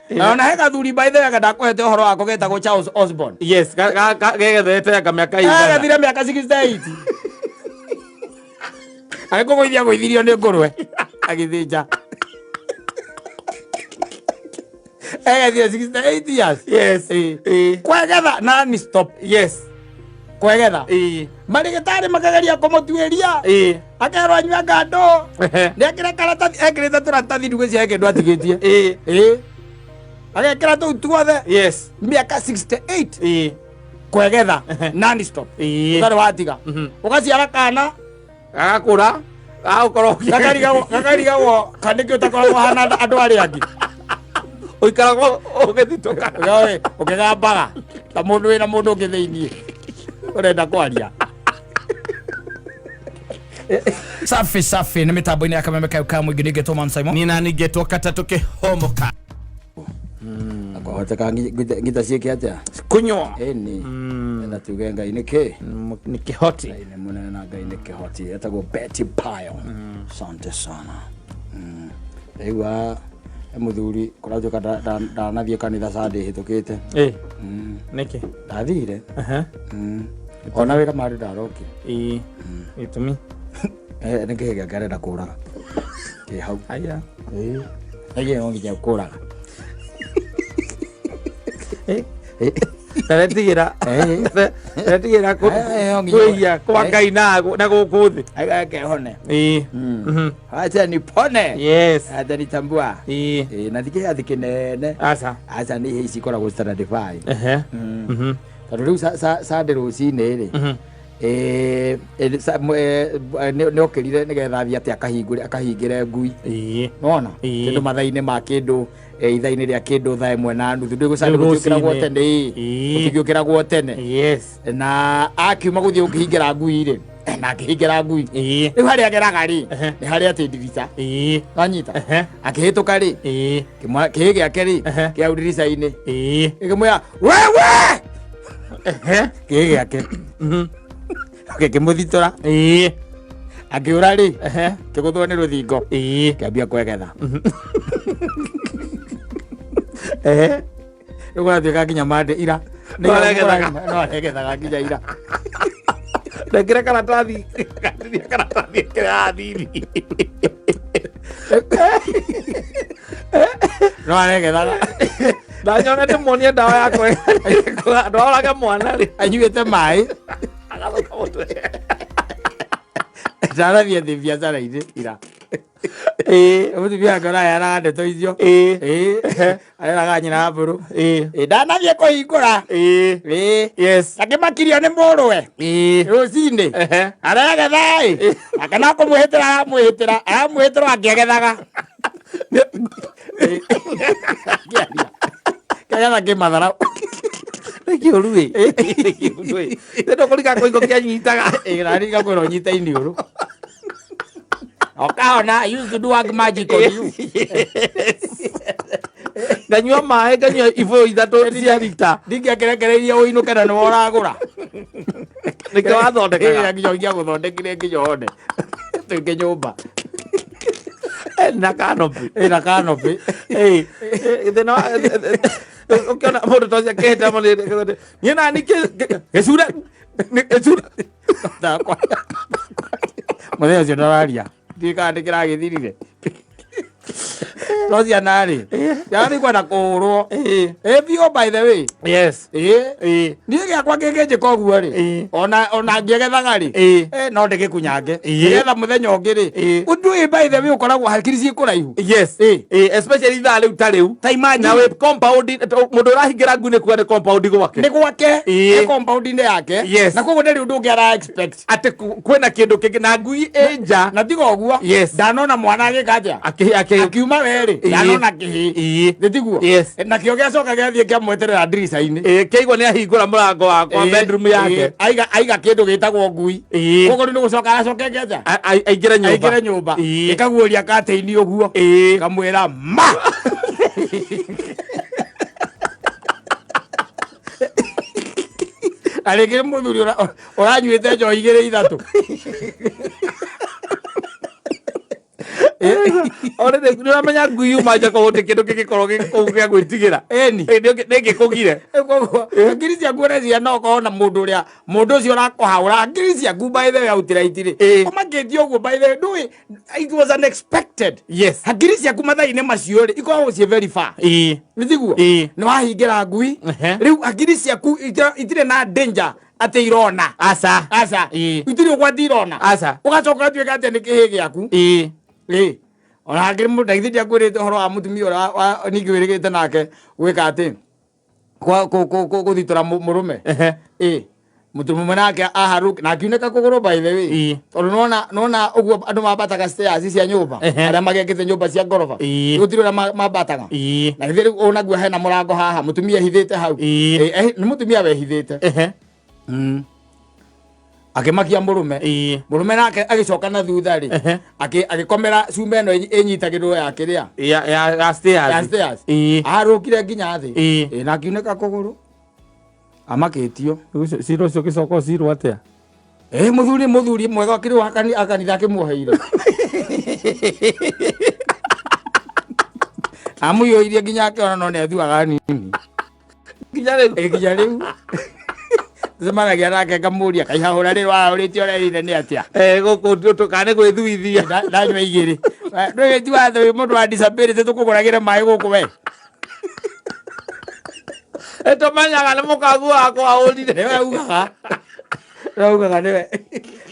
Na ona he gathuri by the way anga ndakũhete ũhoro wako getagwo Charles Osborne. Yes, gegethete anga mĩaka igana. Agathire mĩaka 68. Agĩkũgũithia gũithirio nĩ ngũrwe agĩthĩnja. Egethire 68 years. Yes. Kwegetha non stop. Yes. Kwegetha. Marĩgĩtarĩ makageria kũmũtuĩria. Akerwo anyue ngando. Nĩekĩre karatathi ekĩrĩte tũratathi ndugũ cia kĩndũ atigĩtie. Ĩĩ. Agekĩra tũu tuothe. Yes. Mĩaka 68. Kwegetha non stop. Ũtarĩ watiga. Ũgaciara kana Gagakũra. Gagũkorwo gakarigagwo kana nĩkĩ ũtakoragwo hana andũ arĩa angĩ. Ũikaraga ũgĩthitũka. Ũgawe ũkĩgambaga ta mũndũ wĩna mũndũ ũngĩ thĩiniĩ ũrenda kwaria. Safi safi nĩ mĩtambo-inĩ ya kameme kayo ka mũingĩ ningĩ Thomas Simon. Nina ningetwo katatũ kĩhomoka. Kwahoteka ngita ciĩke atĩa? Kunywa. Ĩni. Enda tuge Ngai nĩ kĩ? Nĩ kĩhoti. Ngai nĩ mũnene na Ngai nĩ kĩhoti. Etagwo Betty Pyle. Asante sana. Ndaigua mũthuri kũratuĩka ndanathiĩ kanitha Sunday hĩtũkĩte. Nĩkĩ? Ndathire. Ona wĩra marĩ ndarokire. Gĩtũmi. Nĩ kĩhĩ gĩake arenda kũraga. Kĩ hau. Aya. Ĩĩ. Nĩkĩ no nginya kũraga. Ndetigĩra. Ndetigĩra No nginya- kwĩhia kwa Ngai na gũkũ thĩ. Eke hone. Acha nipone. Yes. Acha nitambua. Na thikĩ gĩathĩ kĩnene. Aca. Aca nĩ ihe ici ikoragwo standard 5. Ehe. Tondũ rĩu Sunday rũcinĩ rĩ. Nĩ okĩrire nĩgetha athiĩ atĩ akahingũre akahingĩre ngui. Nona kĩndũ mathaa-inĩ ma kĩndũ ithaa-inĩ rĩa kĩndũ thaa ĩmwe na nuthu ndĩ gũcani Rĩu gũtiũkĩragwo rũcinĩ. tene gũtingĩũkĩragwo tene. Yes. Na akiuma gũthiĩ gũkĩhingĩra ngui rĩ na akĩhingĩra ngui rĩu harĩa ageraga rĩ nĩ harĩa atĩ ndirica wanyita akĩhĩtũka rĩ kĩhĩ gĩake rĩ kĩa hau ndirica-inĩ gĩkĩmwĩra wewe kĩhĩ gĩake gĩkĩmũthitũra akĩũra rĩ kĩgũthwo nĩ rũthingo kĩambia kwegetha rĩu kũratuĩka nginya mande ira No aregethaga. no aregethaga nginya ira Ndekĩre karatathi. Gatinia karatathi kĩrĩa athithi. No aregethaga. Ndanyona ndĩmuonie ndawa ya kwega. Ndwarage mwana rĩ. Anyuĩte maĩ. Agathũka mũtwe. Ndarathiĩ thĩ biacara-inĩ ira. Mũtumia wake ũraheanaga ndeto icio. Areraga nyina wa mbũrũ. Ndanathiĩ kũhingũra. Yes. Akĩmakirio nĩ mũrũwe. Rũcinĩ. Aregetha ĩ. Aka no kũmwĩhĩtĩra aramwĩhĩtĩra. Aramwĩhĩtĩra akĩgethaga. Kĩagetha kĩmatharau. Nĩ kĩũru ĩ. Nĩ kĩũru ĩ. Nĩ kũringa kũingo kĩanyitaga. Ĩ ngakwĩra ũnyite iniũrũ. Okahona, I used to do work magic on you. Nganyua maĩ nganyua ibũyũ ithatũ cia rita. Ndingĩakĩrekereirie ũinũke na nĩwe ũragũra. Nĩkĩo wathondekaga. Nginya ingĩagũthondekire nginya one. Tuĩke nyũmba. Na canopy. Ĩna canopy. Thĩna ũkĩona mũndũ ta ũcio akĩhĩta mũno niĩ nani gĩcure gĩcure. Mũthenya ũcio ndararia. Ndiũĩ kana nĩ kĩragĩthirire. No ciana rĩ, ciana nĩ ikwenda kũhũrwo. Ĩ biũ by the way. Yes. Ĩ. Niĩ gĩakwa kĩngĩnjĩka ũguo rĩ, ona ngĩgethaga rĩ, no ndĩgĩkunyange. Nĩgetha mũthenya ũngĩ rĩ, ũndũ ũyũ by the way ũkoragwo hakiri ciĩ kũraihu. Yes. Especially ithaa rĩu ta rĩu. Ta imagine. Na wĩ compound mũndũ ũrahingĩra ngui nĩ kuga nĩ compound gwake. Nĩ gwake. Nĩ compound-inĩ yake. Yes. Na koguo ndarĩ ũndũ ũngĩ ara expect. Atĩ kwĩna kĩndũ kĩngĩ na ngui ĩ nja. Na tiga ũguo. Yes. Ndanona mwana agĩka atĩa? Akiuma werĩ. Ndanona kĩhĩ. Nĩ tiguo? Yes. Nakĩo gĩacoka gĩathiĩ kĩamweterera ndirica-inĩ. Kĩaigua nĩ ahingũra mũrango wakwa bedroom yake. Aiga kĩndũ gĩtagwo ngui. Koguo rĩu nĩ gũcoka aracokete atĩa? Aingĩre nyũmba. Aingĩre nyũmba. Ĩkaguũria katĩini ũguo. Kamwĩra ma. Na rĩngĩ mũthuri ũranyuĩte njohi igĩrĩ ithatũ. Ore nĩ ũramenya ngui yuma nja koguo gũtirĩ kĩndũ kĩngĩkorwo gĩ kũu gĩa gwĩtigĩra. Ĩni. Nĩ ĩngĩkũgire. Koguo hakiri ciaku ũreciria no ũkorwo na mũndũ ũrĩa mũndũ ũcio ũrakũhaũra hakiri ciaku by the way outright rĩ Ĩĩ. ũmakĩtie ũguo by the way ndũĩ it was unexpected. Yes. Hakiri ciaku mathaa-inĩ macio rĩ ikoragwo ciĩ very far. Ĩĩ. Nĩ tiguo? Ĩĩ. Nĩ wahingĩra ngui. Ehe. Rĩu hakiri ciaku itirĩ na danger atĩ irona. Aca. Aca. Ĩĩ. Itirĩ ũgwati irona. Aca. Ũgacoka ũgatuĩka atĩ nĩ kĩhĩ gĩaku. Ĩĩ. Ĩĩ. Ona hakĩrĩ mũndũ ndagithĩ ndiakwĩrĩte ũhoro wa mũtumia ũrĩa ningĩ wĩrĩgĩte nake gwĩka atĩ gũthitũra mũrũme. Ehe. Ĩĩ. Mũndũ nake aharũka na akiunĩka kũgũrũ by the way. Ĩĩ. Tondũ nona ũguo andũ mambataga stairs cia nyũmba. Ehe. Arĩa magĩakĩte nyũmba cia ngoroba. Ĩĩ. Gũtirĩ ũrĩa mambataga. Ĩĩ. Na githĩ rĩu onaguo hena mũrango haha mũtumia ehithĩte hau. Ĩĩ. Ĩĩ, nĩ mũtumia wehithĩte. Ehe. Akĩmakia mũrũme. Ĩĩ. Mũrũme nake agĩcoka na thutha rĩ. Ehe. Agĩkomera cuma ĩno ĩnyitagĩrĩrwo ya kĩrĩa. Ya stairs. Ya stairs. Ĩĩ. Aharũkire nginya thĩ. Ĩĩ. Ĩĩ, na akiunĩka kũgũrũ. Amakĩtio. Cira ũcio ũgĩcoka ũcirwo atĩa? Ĩĩ, mũthuri mwega akĩrĩ wa kanitha akĩmuoheire. Amũiyũirie nginya akĩona no nĩ athuaga nini. Nginya rĩu. Ĩĩ, nginya rĩu. Tũcemanagia nake ngamũria kaihahũra rĩrĩ wahũrĩte ũrerire nĩ atĩa? Gũkũ ndũkane gwĩthuithia. Ndanyua igĩrĩ. Ndũĩ ti watho wĩ mũndũ wa disability tũkũgũragĩre maĩ gũkũ we. Tũmenyaga nĩ mũkaguo wakwa ahũrire. Nĩwe ugaga. Nĩwe ugaga nĩwe.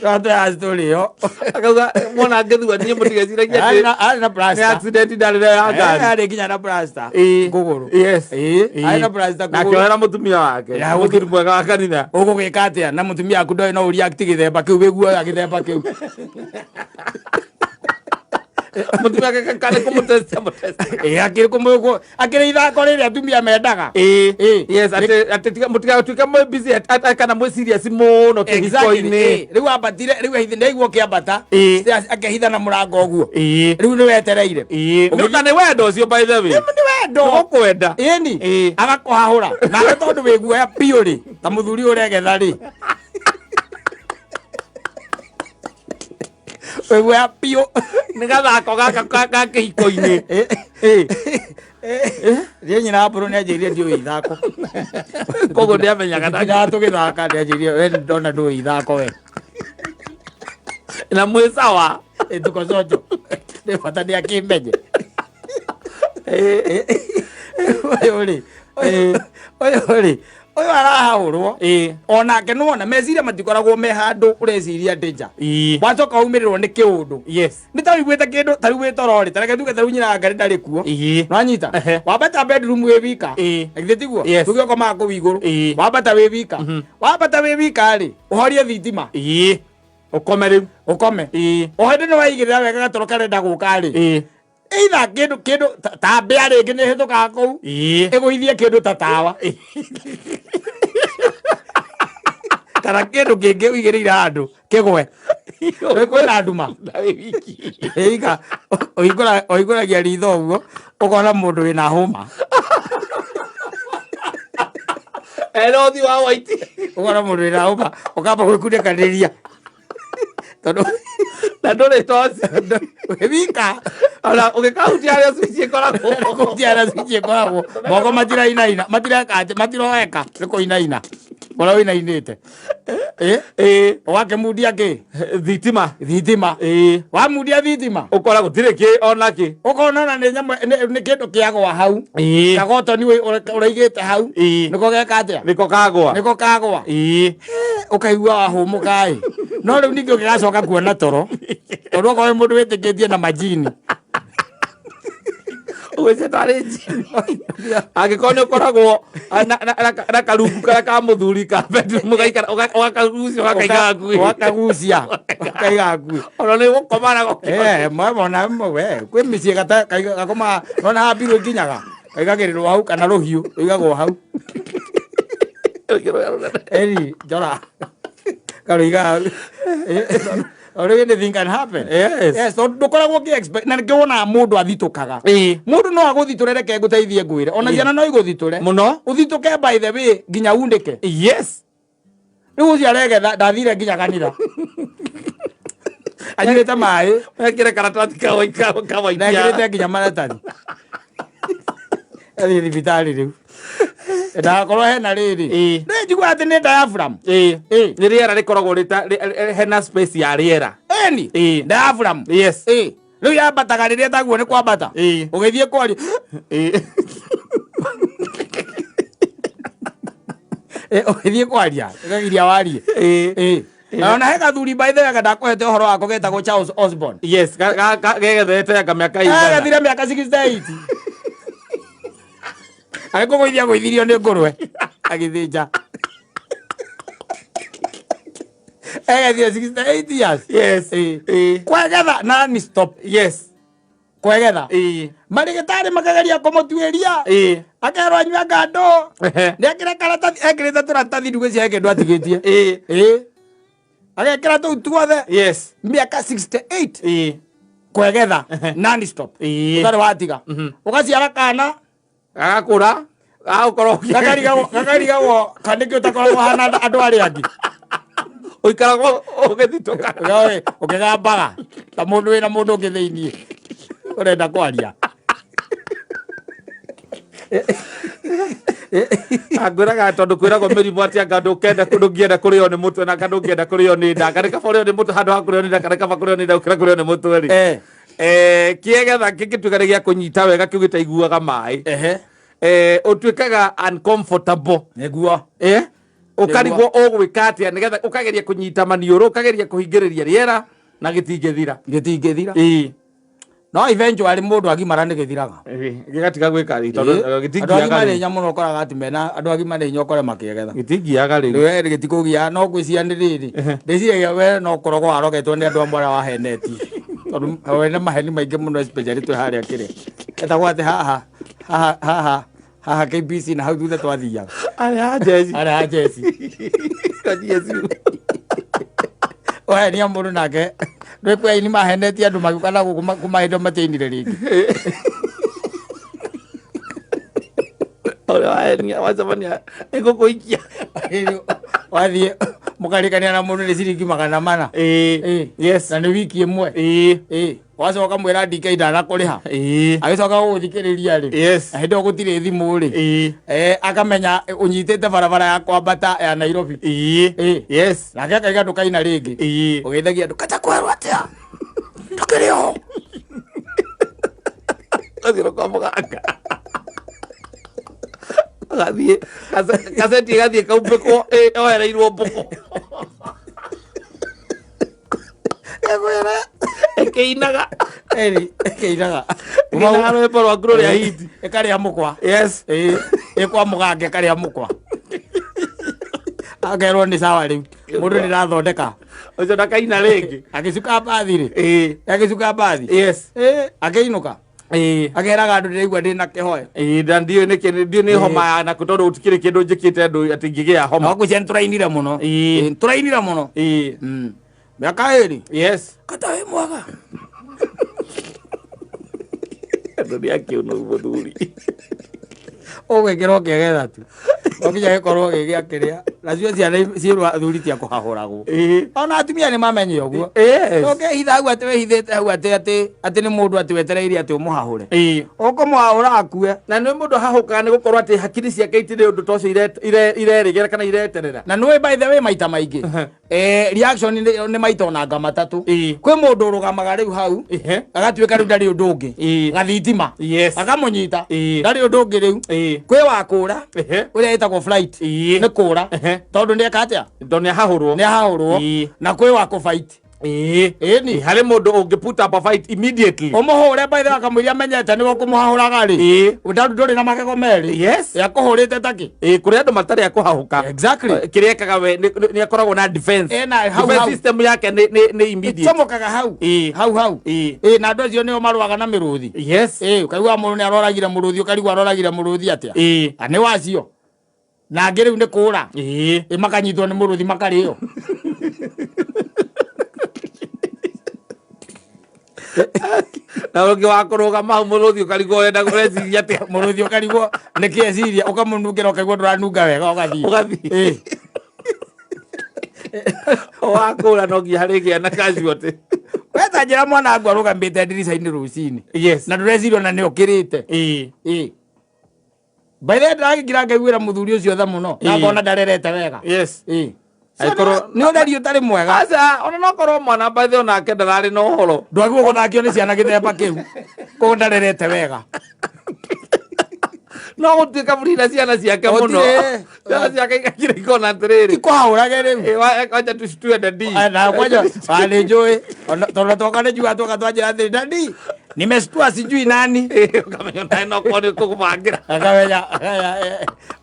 Nĩwe story ĩyo. Akauga mwana angĩthua niĩ mũtigeciragie atĩ Arĩ na nĩ plaster. accident ndarĩ nayo ya ngari. Arĩ nginya na plaster. Ĩĩ. Kũgũrũ. Yes. Ĩĩ. Ĩĩ. Arĩ na plaster Na kũgũrũ. akĩohera mũtumia wake. Ya, Mũthuri mwega wa kanitha. Ũgũgĩka atĩa na mũtumia waku ndoĩ no ũreact gĩthemba kĩu wĩguoya gĩthemba kĩu. Mũtumia wake karĩ kũmũtest amũtest. Ĩĩ, akĩrĩ akĩrĩ ithako rĩrĩa atumia mendaga. Ĩĩ. Ĩĩ. Yes, atĩ mũtigatuĩke mwĩ busy kana mwĩ serious mũno Exactly. kĩhiko-inĩ. Ĩĩ. Rĩu ambatire rĩu nĩaigua ũkĩambata. Ĩĩ. Stairs, akehitha na mũrango ũguo. Ĩĩ. Rĩu nĩ wetereire. Ĩĩ. Ũgĩthiĩ- Na nĩ wendo ũcio by the way. Nĩ wendo. Nĩgũkwenda. Ĩni. Ĩĩ. Agakũhahũra. Nawe tondũ wĩ guoya biũ rĩ, ta mũthuri ũregetha rĩ. Wĩ guoya biũ. Nĩ gathako gaka ka kĩhiko-inĩ. Ĩĩ. Niĩ nyina wa mbũrũ nĩanjĩrire ndiũĩ ithako. Koguo ndĩamenyaga Nginya tũgĩthaka nĩanjĩrire we ndona ndũĩ ithako we. Na mwĩ sawa. Ĩ, tuko sojo. Nĩ bata nĩ akĩmenye. Ũyũ rĩ, ũyũ rĩ, ũyũ arahaũrwo. Ĩĩ. Onake nĩwona meciria matikoragwo me handũ ũreciria danger. Ĩĩ. Wacoka umĩrĩrwo nĩ kĩũndũ. Yes. Nĩ ta wĩiguĩte kĩndũ ta rĩu wĩ toro rĩ, ta reke tuge ta rĩu nyina wa Ngarĩ ndarĩ kuo. Ĩĩ. Nĩwanyita? Ehe. Wambata bedroom wĩ wika. Ĩĩ. Na githĩ tiguo? Yes. Tuge ũkomaga kũu igũrũ. Ĩĩ. Wambata wĩ wika. Wambata wĩ wika rĩ, ũhorie thitima. Ĩĩ. Ũkome rĩu. Ũkome. Ĩĩ. O hĩndĩ nĩwaigĩrĩra wega gatoro karenda gũka rĩ. Ĩĩ. Either kĩndũ ta mbĩa rĩngĩ nĩ ĩhĩtũkaga kũu. Ĩĩ. Ĩgũithie kĩndũ ta tawa. Kana kĩndũ kĩngĩ ũigĩrĩire handũ kĩgwe. Kwĩna nduma. Na wĩ wiki. Ĩika ũhingũragia ritho ũguo ũkona mũndũ wĩna hũma. Ena ũthiũ wa white. Ũkona mũndũ wĩna hũma ũkamba gwĩkunĩkanĩria. Tondũ Na ndũrĩ toci. wĩ wika. Ona ũgĩkahutia harĩa switch ĩkoragwo. Kũhutia harĩa switch ĩkoragwo. Moko matirainaina, matireka atĩ, matiroeka nĩ kũinaina. Ũrĩa ũinainĩte. Ĩĩ. Ũgakĩmundia kĩ? Thitima. Thitima. Ĩĩ. Wamundia thitima. Ũkora gũtirĩ kĩ ona kĩ. Ũkona ona nĩ nyamũ nĩ kĩndũ kĩagwa hau. Ĩĩ. Kagotoni ũraigĩte hau. Ĩĩ. Nĩko geka atĩa? Nĩko kagwa. Nĩko kagwa. Ĩĩ. Ũkaigua wahũmũka ĩ. No rĩu ningĩ ũngĩgacoka kuona toro. Tondũ okorwo wĩ mũndũ wĩtĩkĩtie na majini. Ũgwĩcia tarĩ njini. Angĩkorwo nĩ ũkoragwo na karungu karĩa ka mũthuri ka bedroom ũgaikara ũgakagucia ũgakaiga hakuhĩ. Ũgakagucia. Ũkaiga hakuhĩ. Ona nĩ gũkoma nako. Mona we kwĩ mĩciĩ gakomaga nona haha mbirũ ikinyaga kaigagĩrĩrwo hau kana rũhiũ rũigagwo hau. Eri njora karũiga hau. Already anything can happen. Yes. Yes, tondũ ndũkoragwo ũkĩ expect na nĩkĩo wonaga mũndũ athitũkaga. Ĩĩ. Mũndũ no agũthitũre reke ngũteithie ngwĩre. Ona Ĩĩ. ciana no igũthitũre. Mũno. Ũthitũke by the way nginya unĩke. Yes. Rĩu ũcio aregetha ndathire nginya kanitha. Anyuĩte maĩ. Ekĩre karatathi Na ekĩrĩte nginya maratathi. Athiĩ thibitarĩ rĩu. Ndagakorwo hena rĩrĩ. Ĩĩ. Nĩ njiguaga atĩ nĩ diaphragm. Ĩĩ. Ĩĩ. Nĩ rĩera rĩkoragwo hena space ya rĩera. Ĩni. Ĩĩ. Diaphragm. Yes. Ĩĩ. Rĩu yambataga rĩrĩa taguo nĩ kwambata. Ĩĩ. Ũgĩthiĩ kwaria. Ĩĩ. Ĩ, ũgĩthiĩ kwaria. Ĩkagiria warie. Ĩĩ. Ĩĩ. Na ona he gathuri by the way ndakũhete ũhoro wako getagwo Charles Osborne. Yes, gegethete anga mĩaka igana. Agathire mĩaka 68. Agĩkũgũithia gũithirio nĩ ngũrwe. Agĩthĩnja. Egethire 68 years. Yes. Ĩĩ. Ĩĩ. Kwegetha non stop. Yes. Kwegetha. Ĩĩ. Marĩgĩtarĩ makageria kũmũtuĩria. Ĩĩ. Akerwo anyue ngandũ. Ehe. Nĩ ekĩre karatathi ekĩrĩte tũratathi ndugũ cia kĩndũ atigĩtie. Ĩĩ. Ĩĩ. Agekĩra tũu tuothe Yes. mĩaka 68 Ĩĩ. kwegetha non stop. Ĩĩ. Ũtarĩ watiga. Ũgaciara kana Gagakũra. Gagũkorwo gakarigagwo kanĩkĩ ũtakoragwo hana andũ arĩa angĩ. Ũikaragwo ũgĩthitũka. Ũgae ũkĩgambaga ta mũndũ wĩna mũndũ ũngĩ thĩiniĩ ũrenda kwaria. Angwĩraga tondũ kwĩragwo mĩrimũ atĩ anga ndũkenda ndũngĩenda kũrĩo nĩ mũtwe na anga ndũngĩenda kũrĩo nĩ nda. Anga nĩ kaba ũrĩo nĩ mũtwe handũ ha kũrĩo nĩ nda kana kaba kũrĩo nĩ nda gũkĩra kũrĩo nĩ mũtwe rĩ. Eh. Kĩegetha kĩngĩtuĩka nĩ gĩa kũnyita wega kĩu gĩtaiguaga maĩ. Ehe. Ũtuĩkaga uncomfortable. Nĩguo. Ũkarigwo ũgwĩka atĩa nĩgetha ũkageria kũnyita maniũrũ ũkageria kũhingĩrĩria rĩera na gĩtingĩthira. Gĩtingĩthira. Ĩĩ. No eventually mũndũ agimara nĩ gĩthiraga. Gĩgatiga gwĩka rĩ tondũ Andũ agima gĩtingiaga nĩ rĩu. hinya mũno ũkoraga atĩ mena andũ agima nĩ hinya ũkore makĩegetha. Gĩtingiaga rĩu. We gĩtikũgia no ngwĩciria nĩ rĩrĩ. Ndĩciragia we no kũrogwo warogetwo nĩ andũ amwe arĩa wahenetie. Tondũ wene maheni maingĩ mũno especially twĩ harĩa kĩrĩa. Etagwo atĩ haha haha haha haha KBC na hau thutha twathiaga. Arĩa a jeci. Harĩa ha Jesi. Wahenia mũndũ nake ndwĩ aini mahenetie andũ magĩũka na gũkũ kuma hĩndĩ ĩyo matiainire rĩngĩ. Ũrĩa wahenia wacemania nĩngũkũikia. Wathiĩ mũkarĩkania na mũndũ nĩ ciringi 400. Ĩĩ. Yes. Na nĩ wiki ĩmwe. Ĩĩ. Ĩĩ. Wacoka mwĩra DK ndanakũrĩha. Ĩĩ. Agĩcoka gũgũthikĩrĩria rĩ. Yes. Na hĩndĩ ĩyo gũtirĩ thimũ rĩ. Ĩĩ. Akamenya ũnyitĩte barabara ya kwambata ya Nairobi. Ĩĩ. Ĩĩ. Yes. Nake akaiga ndũkaina rĩngĩ. Ĩĩ. Ũgeithagia andũ kata kwerwo atĩa. Ndũkĩrĩ ho. Ũgathiĩ kwa mũganga. Ũgathiĩ gaceti ĩgathiĩ kaumbĩkwo yohereirwo mbũkũ. Ngwĩra. Ĩkĩinaga. Ĩri ĩkĩinaga. Ĩkĩinaga rwĩmbo rwaku rũrĩa hiti. Ĩkarĩa mũkwa. Yes. Ĩĩ. Ĩ kwa mũganga ĩkarĩa mũkwa. Akerwo nĩ sawa rĩu. Mũndũ nĩ rathondeka. Ũcio ndakaina rĩngĩ. Agĩcuka mbathi rĩ. Ĩĩ. Agĩcuka mbathi. Yes. Ĩĩ. Akĩinũka. Ĩĩ. Akeraga andũ ndĩraigua ndĩna kĩhoyo. Ĩĩ na ndiũĩ nĩkĩ ndiũĩ nĩ homa ya nakũ tondũ gũtikĩrĩ kĩndũ njĩkĩte andũ atĩ ingĩgĩa homa. No ngwĩciria nĩtũrainire mũno. Ĩĩ. Ĩĩ, nĩtũrainire mũno. Ĩĩ. Mĩaka ĩrĩ. Yes. Kata wĩ mwega. Andũ nĩ akĩũnũ mũthuri. Ũgwĩkĩra ũkĩgetha tu. No nginya gĩkorwo gĩ gĩa kĩrĩa. Nacio ciana ciĩrwo athuri ti a kũhahũragwo. Ĩĩ. Ona atumia nĩ mamenye ũguo. Yes. Ndũngĩhitha hau atĩ wĩhithĩte hau atĩ atĩ atĩ nĩ mũndũ atĩ wetereire atĩ ũmũhahũre. Ĩĩ. Ũkũmũhahũra akue. Na nĩ mũndũ ahahũkaga nĩ gũkorwo atĩ hakiri ciake itirĩ ũndũ ta ũcio irerĩgĩra kana ireterera. Na nĩũĩ by the way maita maingĩ. Reaction nĩ maita onanga matatũ. Ĩĩ. Kwĩ mũndũ ũrũgamaga rĩu hau. Ĩhe. Agatuĩka rĩu ndarĩ ũndũ ũngĩ. Ĩĩ. Gathitima. Yes. Akamũnyita. Ĩĩ. Ndarĩ ũndũ ũngĩ rĩu. Ĩĩ. Kwĩ wa kũra. Ehe. Ũrĩa ĩtagwo flight. Ĩĩ. Nĩ kũra. Ehe. Tondũ nĩ eka atĩa? Tondũ nĩ ahahũrwo. Nĩ ahahũrwo. Ĩĩ. Na kwĩ wa kũfight. Ĩĩ. Ĩni. Harĩ mũndũ ũngĩ put up a fight immediately. Ũmũhũre by the way akamũiria amenyete nĩwe ũkũmũhahũraga rĩ. Ĩĩ. Ũndũ ndũrĩ na magego merĩ. Yes. Yakũhũrĩte takĩ. Ĩĩ kũrĩ andũ matarĩ a kũhahũka. Exactly. Kĩrĩa ekaga we nĩ akoragwo na defense. Ena hau Defense hau. system yake nĩ immediate. Ĩcomokaga hau. Ĩĩ. Hau hau. Ĩĩ. Ĩĩ na andũ acio nĩo marũaga na mĩrũthi. Yes. Ĩĩ ũkaigua mũndũ nĩ aroragire mũrũthi ũkarigwo aroragire mũrũthi atĩa. Ĩĩ. Na nĩ wacio. Na angĩ rĩu nĩ kũra. Ĩĩ. Ĩ makanyitwo nĩ mũrũthi makarĩo. Na ũngĩ wa kũrũgama hau mũrũthi ũkarigwo ũrenda ũreciria atĩa. Mũrũthi ũkarigwo nĩkĩ eciria ũkamũnungĩra ũkaigua ndũranunga wega ũgathiĩ. Ũgathiĩ. Ĩĩ. Wakũra no nginya harĩgĩa na casualty. Weta njĩra mwana wangu arũgamĩte ndirica-inĩ rũcinĩ. Yes. Na ndũreciria ona nĩ okĩrĩte. Ĩĩ. Ĩĩ. By the way ndĩragĩkira ngaiguĩra mũthuri ũcio tha mũno. Na Ĩĩ. ngona ndarerete wega. Yes. Ĩĩ. Angĩkorwo- Nĩ ũreri ũtarĩ mwega. Aca, ona no korwo mwana by the onake ndararĩ na ũhoro. Ndwagĩrĩirwo gũthakio nĩ ciana gĩthemba kĩu. Koguo ndarerete wega. No gũtuĩka burina ciana ciake mũno. Gũtirĩ. Ciana ciake igakira ikona atĩrĩrĩ. Ikũhahũrage rĩu. Ĩ, wacha tushtue daddy. Na kwanja nĩ njũĩ tondũ twoka nĩ njuga twoka twanjĩra atĩrĩ daddy nimeshtua sijui nani. Ĩ, ũkamenya nawe no korwo nĩ ũkũbangĩra. Akamenya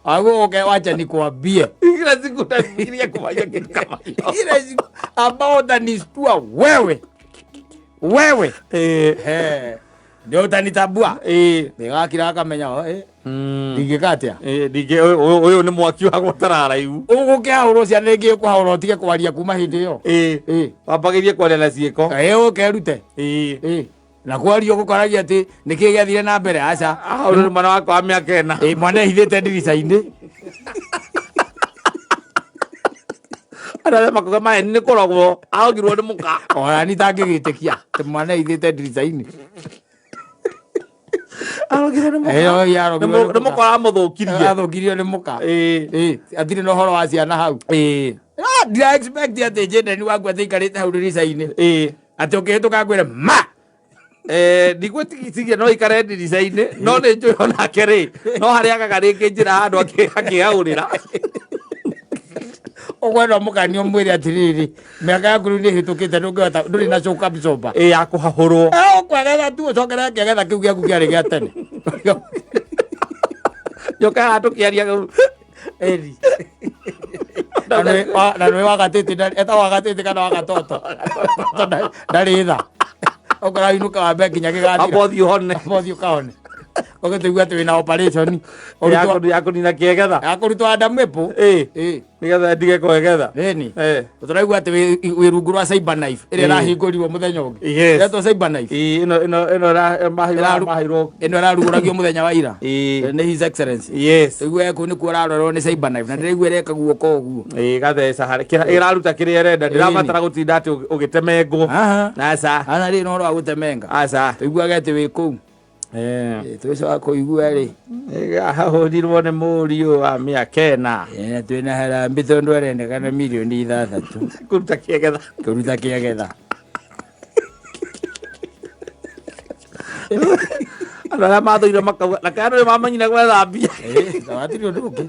aguo uke wacha nikuambie Kila siku utafikiria kufanya kitu kama hiyo. ile siku ambao utanistua wewe wewe Eh. Eh, ndio utanitambua. Ĩ. Ndigakira akamenya oh, eh, ndingĩka atĩa. Ĩ, ndingĩ ũyũ nĩ mwaki wa gũtararaihu. Ũgũkĩhaũrwo ciana ingĩ ũkũhaũra ũtige kwaria kuma hĩndĩ ĩyo. Ĩ. Ĩ. Wambagĩrie kwaria na ciĩko. Ĩ, ũkerute. Ĩ. Ĩ. Na kwaria ũgũkoragia atĩ nĩkĩĩ gĩathire na mbere aca. Ahũrwo nĩ mwana wakwa wa mĩaka 4. Ĩ, mwana ehithĩte ndirica-inĩ. Andũ arĩa makuga maeni nĩ kũrogwo ahogirwo nĩ mũka. Ona ni tangĩgĩtĩkia atĩ mwana ehithĩte ndirica-inĩ. Arogirwo nĩ mũka. Ĩ, oi, arogirwo nĩ Nĩ mũka. mũka wamũthũkirie. Athũkirio nĩ mũka. Ĩ. Ĩ, atirĩ na ũhoro wa ciana hau. Ĩ. Ah, ndira expect atĩ Jaden waku atĩ aikarĩte hau ndirica-inĩ. Ĩ. Atĩ ũkĩhĩtũka ngwĩre ma. Ndigwĩtigiciria no ikare ndirica-inĩ no nĩ njũĩ onake rĩ no harĩa agaga rĩngĩ njĩra handũ akĩhaũrĩra. Ũkwenda ũmũkanie ũmwĩre atĩrĩrĩ mĩaka yaku rĩu nĩ ĩhĩtũkĩte ndũngĩhota ndũrĩ na shock absorber. Ĩ ya kũhahũrwo. Eh, ũkwegetha tu ũcokere kĩagetha kĩu gĩaku kĩarĩ gĩa tene. Njoka haha tũkĩaria Eri. Na nĩ wagatĩtĩ etagwo wagatĩtĩ kana wagatoto. Toto ndarĩ tha. Ũkora inũka wambe nginya gĩgathira. amba ũthiĩ ũhone. Amba ũthiĩ ũkahone. Ũgĩtũigua atĩ wĩna operation. Ya kũnina kĩegetha. Ya kũrutwo Adam Apple. Ĩ. Ĩ. Nĩgetha ndige kwegetha. Ĩni. Eh. Tũraigua atĩ wĩ rungu rwa cyber knife ĩrĩa Ĩ. ĩrahingũrirwo mũthenya ũngĩ. Yes. Ĩretwo cyber knife. Ĩ, ĩno ĩno ĩno maheirwo. Ĩno ĩrarugũragio mũthenya wa ira. Ĩ. Nĩ His Excellency. Yes. Tũigua kũu nĩkuo ũrarorwo nĩ cyber knife na ndĩraigua ĩreka guoko ũguo. Ĩ, gatheca harĩ ĩraruta kĩrĩa ĩrenda ndĩrabatara gũtinda atĩ ũgĩtemengwo. Aha. Aca. Ana rĩ na ũhoro wa gũtemenga. Aca. Tũiguage atĩ wĩ kũu. Eh. Tũcoka kũigua rĩ. Ahũrirwo nĩ mũriũ wa mĩaka 4. Ĩ, twĩna harambĩ tondũ arendekana mirioni 6 Kũruta kĩegetha. kũruta kĩagetha. Andũ arĩa mathũire makauga na kana nĩ mamanyire gwetha mbia. Ĩ, hatirĩ ũndũ ũngĩ.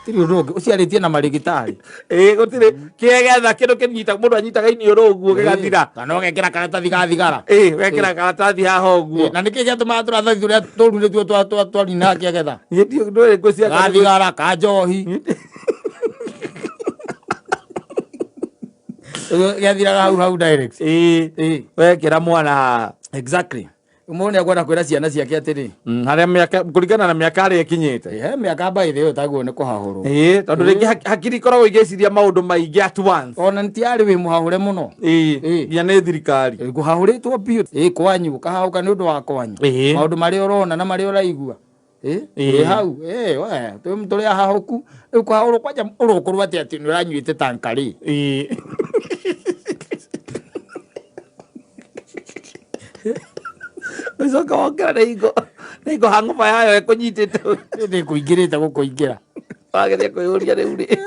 Hatirĩ ũndũ ũngĩ. Ũciarĩtie na marĩgĩtarĩ. Ĩ, gũtirĩ kĩegetha kĩndũ kĩnyita mũndũ anyitaga iniũrũ ũguo gĩgathira. Kana ũgekĩra karatathi ga thigara. Ĩ, wekĩra karatathi haha ũguo. Na nĩkĩ gĩatũmaga tũratathi tũrĩa tũru nĩtuo twaninaga kĩagetha? Niĩ ndũĩ ngwĩciria Ga thigara, ka njohi. Gĩathiraga hau hau direct. Ĩ, Ĩ. wekĩra mwana haha. Exactly. Mũndũ nĩakwenda kwĩra ciana ciake atĩrĩ. Harĩa mĩaka kũringana na mĩaka harĩa ĩkinyĩte. He mĩaka by the way ũtaguo nĩ kũhahũrwo. Ĩ, tondũ rĩngĩ hakiri ikoragwo igĩciria maũndũ maingĩ at once. Ona ntiarĩ wĩ mũhahũre mũno. Ĩ, Ĩ. nginya nĩ thirikari. Kũhahũrĩtwo biũ. Ĩ, kwanyu ũkahahũka nĩ ũndũ wa kwanyu. Ĩ. Maũndũ marĩa ũrona na marĩa ũraigua. Ĩ, Ĩ. wĩ hau. Ĩ, we, tũrĩ ahahũku. Rĩu kũhahũrwo kwanja ũrokorwo atĩ atĩ nĩ ũranyuĩte tanka rĩ. Ĩ. Ũcoka wokĩra nĩ hingo hang'oba yayo ĩkũnyitĩte. Nĩ kũingĩrĩte gũkũingĩra. Wageria kwĩyũria rĩu rĩ.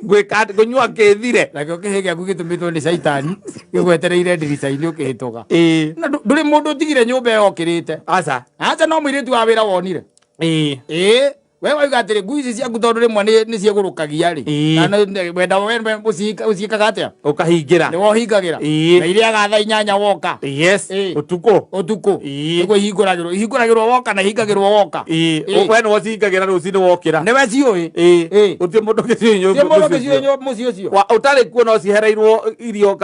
Ngwĩka atĩ ngũnyua kĩthire. Nakĩo kĩhĩ gĩaku gĩtũmĩtwo nĩ caitani gĩgwetereire ndirica-inĩ ũkĩhĩtũka. Ĩ. Na ndũrĩ mũndũ ũtigire nyũmba ĩyo okĩrĩte. Aca. Aca no mũirĩtu wa wĩra wonire. Ĩ. Ĩ, we wauga atĩrĩ ngui ici ciaku tondũ rĩmwe nĩ ciĩgũrũkagia rĩ. Ĩ. Na wenda we ũciĩkaga atĩa? Ũkahingĩra. Nĩwe ũhingagĩra. Ĩ. Na irĩaga thaa 8 woka. Yes. Ĩ. Ũtukũ. Ũtukũ. Ĩ. Nĩguo ihingũragĩrwo. Ihingũragĩrwo woka na ihingagĩrwo woka. Ĩ. Ĩ. We nĩwe ũcihingagĩra rũcinĩ wokĩra. Nĩwe ciũĩ. Ĩ. Ĩ. Gũtirĩ mũndũ ũngĩ ciũĩ Ti mũndũ mũciĩ ũngĩ ciũĩ ũcio. mũciĩ ũcio. Ũtarĩ kuo no cihereirwo irio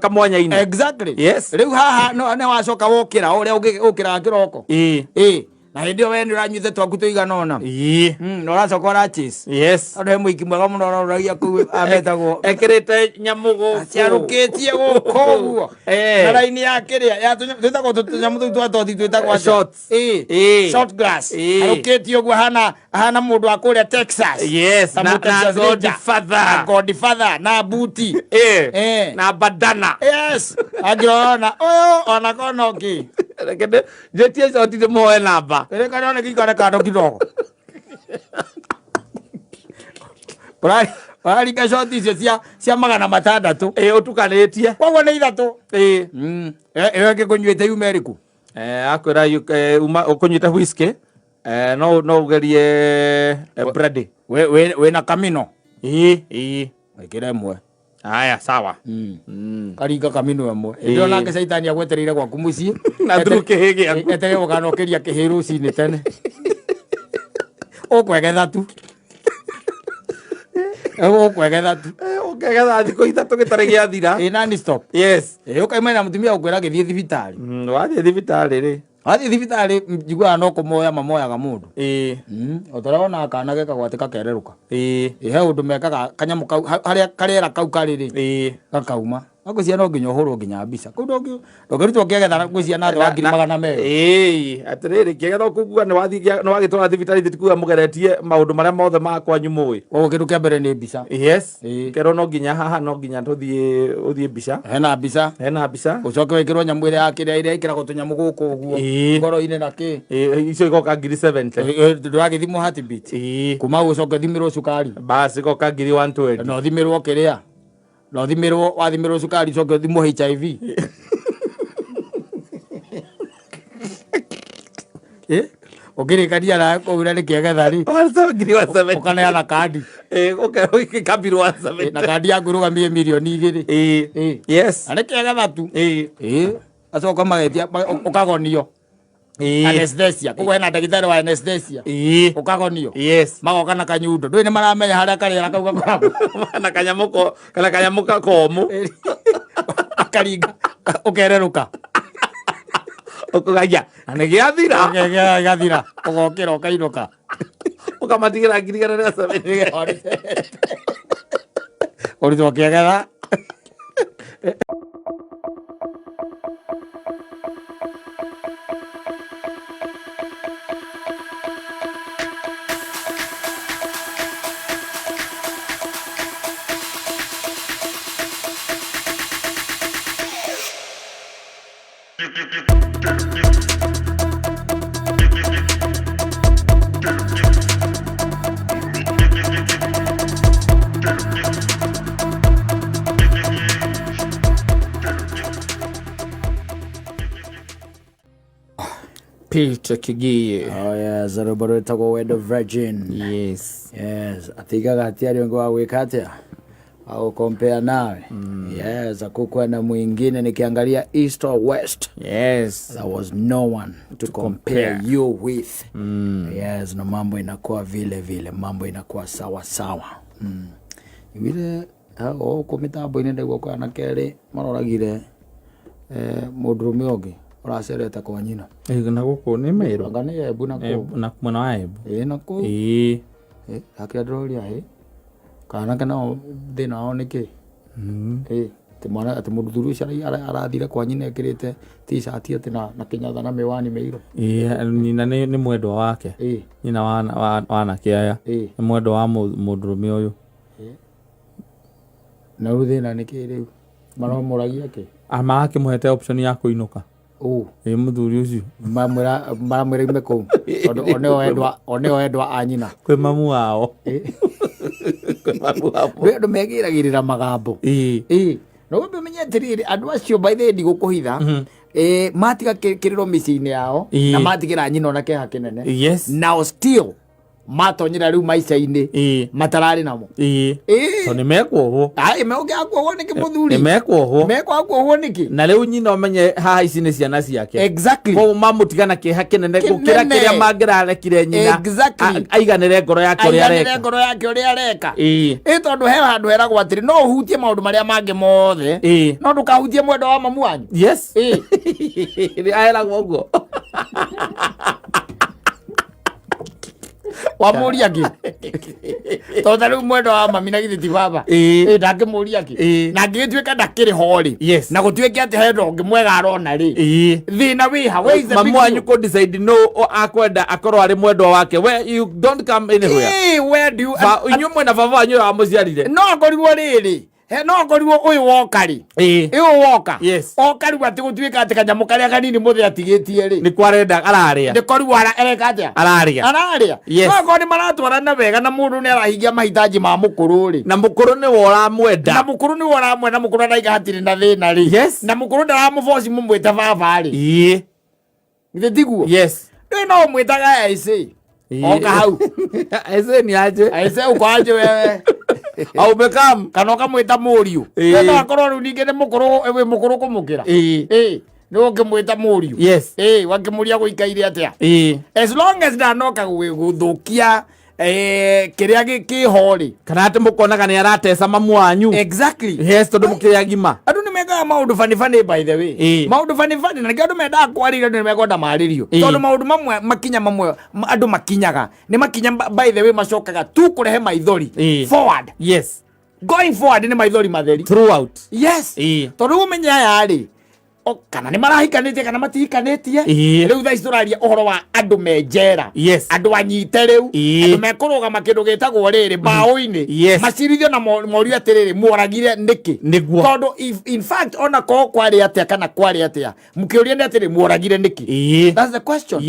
kamwanya-inĩ. Exactly. Yes. Rĩu haha no nĩ wacoka wokĩra ũrĩa ũkĩraga kĩroko. Ĩ. Ĩ. Na hĩndĩ ĩyo we nĩ ũranyuĩte twaku tũigana ũna. Ĩĩ. Na ũracoka ũrachase. Yes. Andũ he mũiki mwega mũno ũrarũragia kũu ametagwo Ekĩrĩte nyamũ gũkũ. ciarũkĩtie gũkũ ũguo. Eh. Na raini ya kĩrĩa ya twĩtagwo tũnyamũ tũu twa tothi twĩtagwo atĩa? Shots. Ĩĩ. Ĩĩ. Shot glass. Ĩĩ. Arũkĩtie ũguo hana hana mũndũ wa kũrĩa Texas. Yes, Ta na, mũndũ na Texas Ranger. Godfather. Na Godfather na buti. Eh. Eh. Na bandana. Yes. Angĩrona ũyũ ona kona ũngĩ. Reke njĩtie coti ndĩmuoe namba. Rĩrĩ kana nĩ kando kidogo. Ũraringa shoti icio cia 600. Ĩĩ ũtukanĩtie. Koguo nĩ ithatũ. Ĩĩ. Ĩyo ĩngĩ kũnyuĩte yuma ĩrĩkũ? Akwĩra uma ũkũnyuĩte whisky no no ũgerie brandy. Wĩna kamino? Ĩĩ, ĩĩ. Ĩkĩra ĩmwe. Haya, sawa. Karinga kamino ĩmwe. Hĩndĩ ĩyo nake caitani agwetereire gwaku mũciĩ. Na through kĩhĩ gĩaku. Eterere gũkanokĩria kĩhĩ rũcinĩ tene. Ũkwegetha tu. Ũkwegetha tu. Ũkegetha thikũ ithatũ gĩtarĩ gĩathira. Ĩ nani stop. Yes. Ĩ ũkaimana na mũtumia ũkwĩra gĩthiĩ thibitarĩ. Wathiĩ thibitarĩ rĩ. Wathiĩ thibitarĩ njiguaga no kũmoya mamoyaga mũndũ. Ĩĩ. O ta ũrĩa wonaga kana gekagwo atĩ gakererũka. Ĩĩ. Ĩ he ũndũ mekaga kanyamũ kau harĩa karĩera kau karĩ rĩ. Ĩĩ. Gakauma. Ngwĩciria no nginya ũhũrwo nginya mbica. Kũu ndũngĩrutwo ũkĩgetha ngwĩciria na thĩ wa 200,000. Ĩĩ, atĩrĩrĩ kĩgetha ũkũigua nĩ wathiĩ nĩ wagĩtwara thibitarĩ ithuĩ tikuga mũgeretie maũndũ marĩa mothe ma kwanyu mũĩ. Koguo kĩndũ kĩa mbere nĩ mbica. Yes. Ĩĩ. Kerwo no nginya haha no nginya tũthiĩ ũthiĩ mbica. Hena mbica. Hena mbica. Ũcoke wĩkĩrwo nyamũ ĩrĩa ya kĩrĩa ĩrĩa ĩkĩragwo tũnyamũ gũkũ ũguo. Ĩĩ. Ngoro-inĩ na kĩ. Ĩĩ, icio igoka 70,000. Ndũragĩthimwo heartbeat. Ĩĩ. Kuma hau ũcoke ũthimĩrwo cukari. Bas igoka 120,000. Na ũthimĩrwo kĩrĩa. Na ũthimĩrwo wathimĩrwo cukari ũcoke ũthimwo HIV. Ũkĩrĩkania nawe kũu na nĩkĩegetha rĩ. 170,000. Ũkaneana kandi. Ĩĩ, ũkambirwo 170. Na kandi yaku ĩrũgamie 2 mirioni. Ĩĩ. Ĩĩ. Yes. Na nĩkĩegetha tu. Ĩĩ. Ĩĩ. Acoka magetia ũkagonio. Ĩĩ. Anesthesia. Koguo hena ndagĩtarĩ wa anesthesia. Ĩĩ. Ũkagonio. Yes. Magoka na kanyundo. Ndũĩ nĩ maramenya harĩa karĩera kau gakoragwo. Na kanyamũ ko kana kanyamũ komũ. Akaringa ũkererũka. Ũkũgaia. Na nĩ gĩathira. Gĩathira. Ũgokĩra ũkainũka. Ũkamatigĩra 170,000. Ũrutwo ũkĩegetha. Peter Kigiye. Oh yes, rwĩmbo rwĩtagwo Wendo Virgin. Yes. Yes, atigaga hatiarĩ ũngĩ wa gwĩka atĩa wa gũkompea nawe. Yes, hakukuwa na mwingine nikiangalia east or west. Yes. There was no one to compare compare. you with. Yes, na mambo inakuwa vile vile, mambo inakuwa sawa sawa. Vile gũkũ mĩtambo-inĩ ndaigua kwa anake erĩ maroragire mũndũrũme ũngĩ ũracerete kwa nyina. Na gũkũ nĩ Meru. Anga nĩ Embu na kũu. Na mwena wa Embu. Ĩĩ na kũu. Ĩĩ. Hakĩrĩa ndĩroria ĩ kana nao thĩna wao nĩ kĩ? Ĩ atĩ mwana atĩ mũthuri ũcio arathire kwa nyina ekĩrĩte t-shirt atĩ na kĩnyatha na mĩwani mĩirũ. Ĩĩ, nyina nĩ mwendwa wake. Ĩ. Nyina wa anake aya. Ĩ. Nĩ mwendwa wa mũndũrũme ũyũ. Na rĩu thĩna nĩ kĩ rĩu? Maramũragia kĩ? Marakĩmũhete option ya kũinũka. Ũ. Ĩ mũthuri ũcio. Maramwĩra ime kũu. Tondũ o nĩo endwa a nyina. Kwĩ mamu wao. Kwĩ mamu wao. Rĩu andũ megĩragĩrĩra magambo. Ĩ. Ĩ. Na wambe ũmenye atĩrĩrĩ andũ acio by the way ndigũkũhitha matiga kĩrĩro mĩciĩ-inĩ yao Ĩ. na matigĩra nyina ona kĩeha kĩnene. Yes. Now still matonyera rĩu maica-inĩ Ĩ. matararĩ namo. Ĩ. Ĩ. To nĩ mekuohwo. Ai megũkĩaga kuohwo nĩkĩ mũthuri? Nĩ mekuohwo. Mekwaga kuohwo nĩkĩ? Na rĩu nyina ũmenye haha ici nĩ ciana ciake. Exactly. Koguo mamũtiga na kĩeha kĩnene gũkĩra Kĩnene. kĩrĩa mangĩrarekire nyina. Exactly. Aiganĩre ngoro yake ũrĩa Aiganĩre areka. ngoro yake ũrĩa areka. Ĩ. Ĩ tondũ he handũ heragwo atĩrĩ no ũhutie maũndũ marĩa mangĩ mothe Ĩ. no ndũkahutie mwendwa wa mamu wanyu. Yes. Ĩ. Nĩ aheragwo ũguo. Wamũria kĩ? Tondũ ta rĩu mwendwa wa mami na githĩ ti baba? Ĩĩ. Ĩ, ndangĩmũria kĩ? Ĩĩ. Na angĩgĩtuĩka ndakĩrĩ ho rĩ, Yes. na gũtuĩke atĩ hena ũngĩ mwega arona rĩ, Ĩĩ. thĩna wĩ ha? Where is the big Mamu wanyu deal? kũ decide no akwenda akorwo arĩ mwendwa wake, we you don't come anywhere. Ĩĩ, where do you Inyuĩ mwena baba wanyu ũrĩa wamũciarire. No akorirwo rĩrĩ, no akorirwo ũyũ woka rĩ, Ĩĩ. ũyũ woka, Yes. oka rĩu atĩ gũtuĩka atĩ kanyamũ karĩa kanini mũthĩ atigĩtie rĩ, Nĩ kwarenda ararĩa. nĩko rĩu areka atĩa? Ararĩa. Ararĩa. Yes. No akorwo nĩ maratwarana wega na mũndũ nĩ arahingia mahitaji ma mũkũrũ rĩ, Na mũkũrũ nĩwe ũramwenda. Na mũkũrũ nĩwe ũramwenda, mũkũrũ araiga hatirĩ na thĩna rĩ, Yes. na mũkũrũ ndaramũboci mũmwĩte baba rĩ, Ĩĩ. githĩ tiguo? Yes. Rĩu no ũmwĩtaga aici oka hau. Ese ni aje? Aici uko aje wewe? Au become. Kana ũkamwĩta mũriũ. Ĩĩ. Rĩu no akorwo rĩu ningĩ nĩ mũkũrũ, wĩ mũkũrũ kũmũkĩra. Ĩĩ. Ĩĩ, nĩ ũngĩmwĩta mũriũ. Yes. Ĩĩ, wakĩmũria gũikaire atĩa? Ĩĩ. As long as ndanoka gũthũkia kĩrĩa kĩho rĩ. Kana atĩ mũkonaga nĩ arateca mamu wanyu. Exactly. Yes, tondũ mũkĩrĩ agima. Andũ nĩ mekaga maũndũ funny funny, by the way. Maũndũ funny funny, na nĩkĩo andũ mendaga kwarĩria, andũ nĩ mekwenda marĩrio. Tondũ maũndũ mamwe, makinya mamwe andũ makinyaga nĩ makinya, by the way, macokaga tu kũrehe maithori. Forward, going forward nĩ maithori matheri. Throughout. Yes. Tondũ ũmenye aya rĩ, kana nĩ marahikanĩtie kana matihikanĩtie, rĩu thaa ici tũraria ũhoro wa andũ me njera, andũ anyite rĩu, andũ mekũrũgama kĩndũ gĩtagwo rĩrĩ mbaũ-inĩ, macirithio na morio atĩrĩrĩ, mworagire nĩkĩ? Nĩguo. Tondũ in fact, ona korwo kwarĩ atĩa kana kwarĩ atĩa, mũkĩũria nĩ atĩrĩ, mworagire nĩkĩ? That's the question.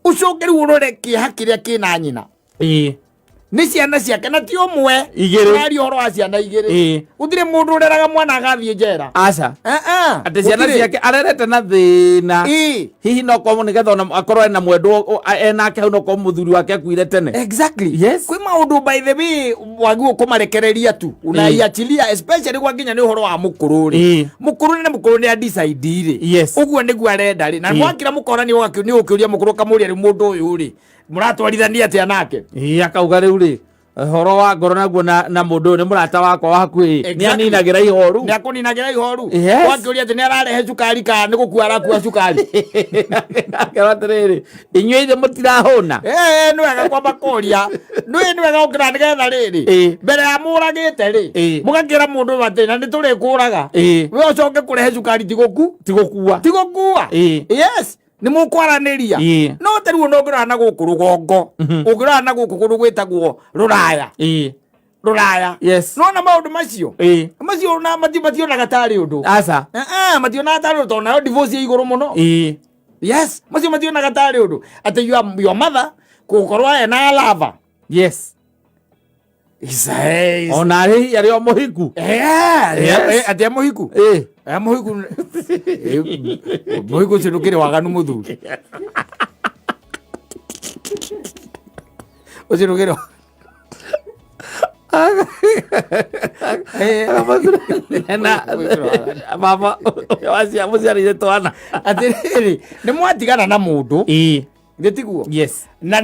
Ũcoke rĩu ũrore kĩeha kĩrĩa kĩna nyina. Nĩ ciana ciake na ti ũmwe. Igĩrĩ. Tũraria ũhoro wa ciana igĩrĩ. Gũtirĩ mũndũ ũreraga mwana agathiĩ njera. Aca. Eh, eh. Atĩ ciana Gũtirĩ. ciake arerete na thĩna. Hihi no korwo nĩgetha ona akorwo ena mwendwa enake hau, no korwo mũthuri wake akuire tene. Exactly. Yes. Kwĩ maũndũ, by the way, wagĩrĩirwo kũmarekereria tu, unaiachilia, especially gwakinya nĩ ũhoro wa mũkũrũ rĩ. Mũkũrũ nĩ mũkũrũ, nĩ adecide rĩ, ũguo nĩguo arenda rĩ, na mwakira mũkona nĩ ũkĩũria mũkũrũ, ũkamũria, rĩu mũndũ ũyũ rĩ, mũratwarithania atĩa nake? Ĩĩ, akauga rĩu rĩ, ũhoro wa ngoro naguo na mũndũ ũyũ nĩ mũrata wakwa wa hakuhĩ, nĩ aninagĩra ihoru. Nĩ akũninagĩra ihoru. Yes. Wakĩũria atĩ nĩ ararehe cukari kana nĩ gũkua arakua cukari. Akerwo atĩrĩrĩ, inyuĩ ithe mũtirahũna. Ĩĩ, nĩ wega kwamba kũria, nĩ wega gũkĩra nĩgetha rĩrĩ, mbere ya mũragĩte rĩ, mũgakĩra mũndũ ũyũ atĩ na nĩ tũrĩkũraga, we ũcoke kũrehe cukari, ti gũku Ti gũkua. Ti gũkua. Yes, nĩ mũkwaranĩria. No ta rĩu ona ũngĩrora na gũkũ rũgongo, ũngĩrora na gũkũ kũndũ gwĩtagwo rũraya, rũraya, nona maũndũ macio, macio na mationaga tarĩ ũndũ. Aca. Eh, eh, mationaga tarĩ ũndũ, tondũ nayo divorce ĩ igũrũ mũno. Yes, macio mationaga tarĩ ũndũ atĩ your mother gũkorwo ena lava. Ona hihi arĩ o mũhiku. Yes. Atĩ e mũhiku? E mũhiku? Mũhiku ũcio ndũkĩrĩ waganu, mũthuri ũcio ndũkĩrĩ. Na baba wacia mũciarire twana. Atĩrĩrĩ, nĩ mwatigana na mũndũ, githĩ tiguo? Yes. Na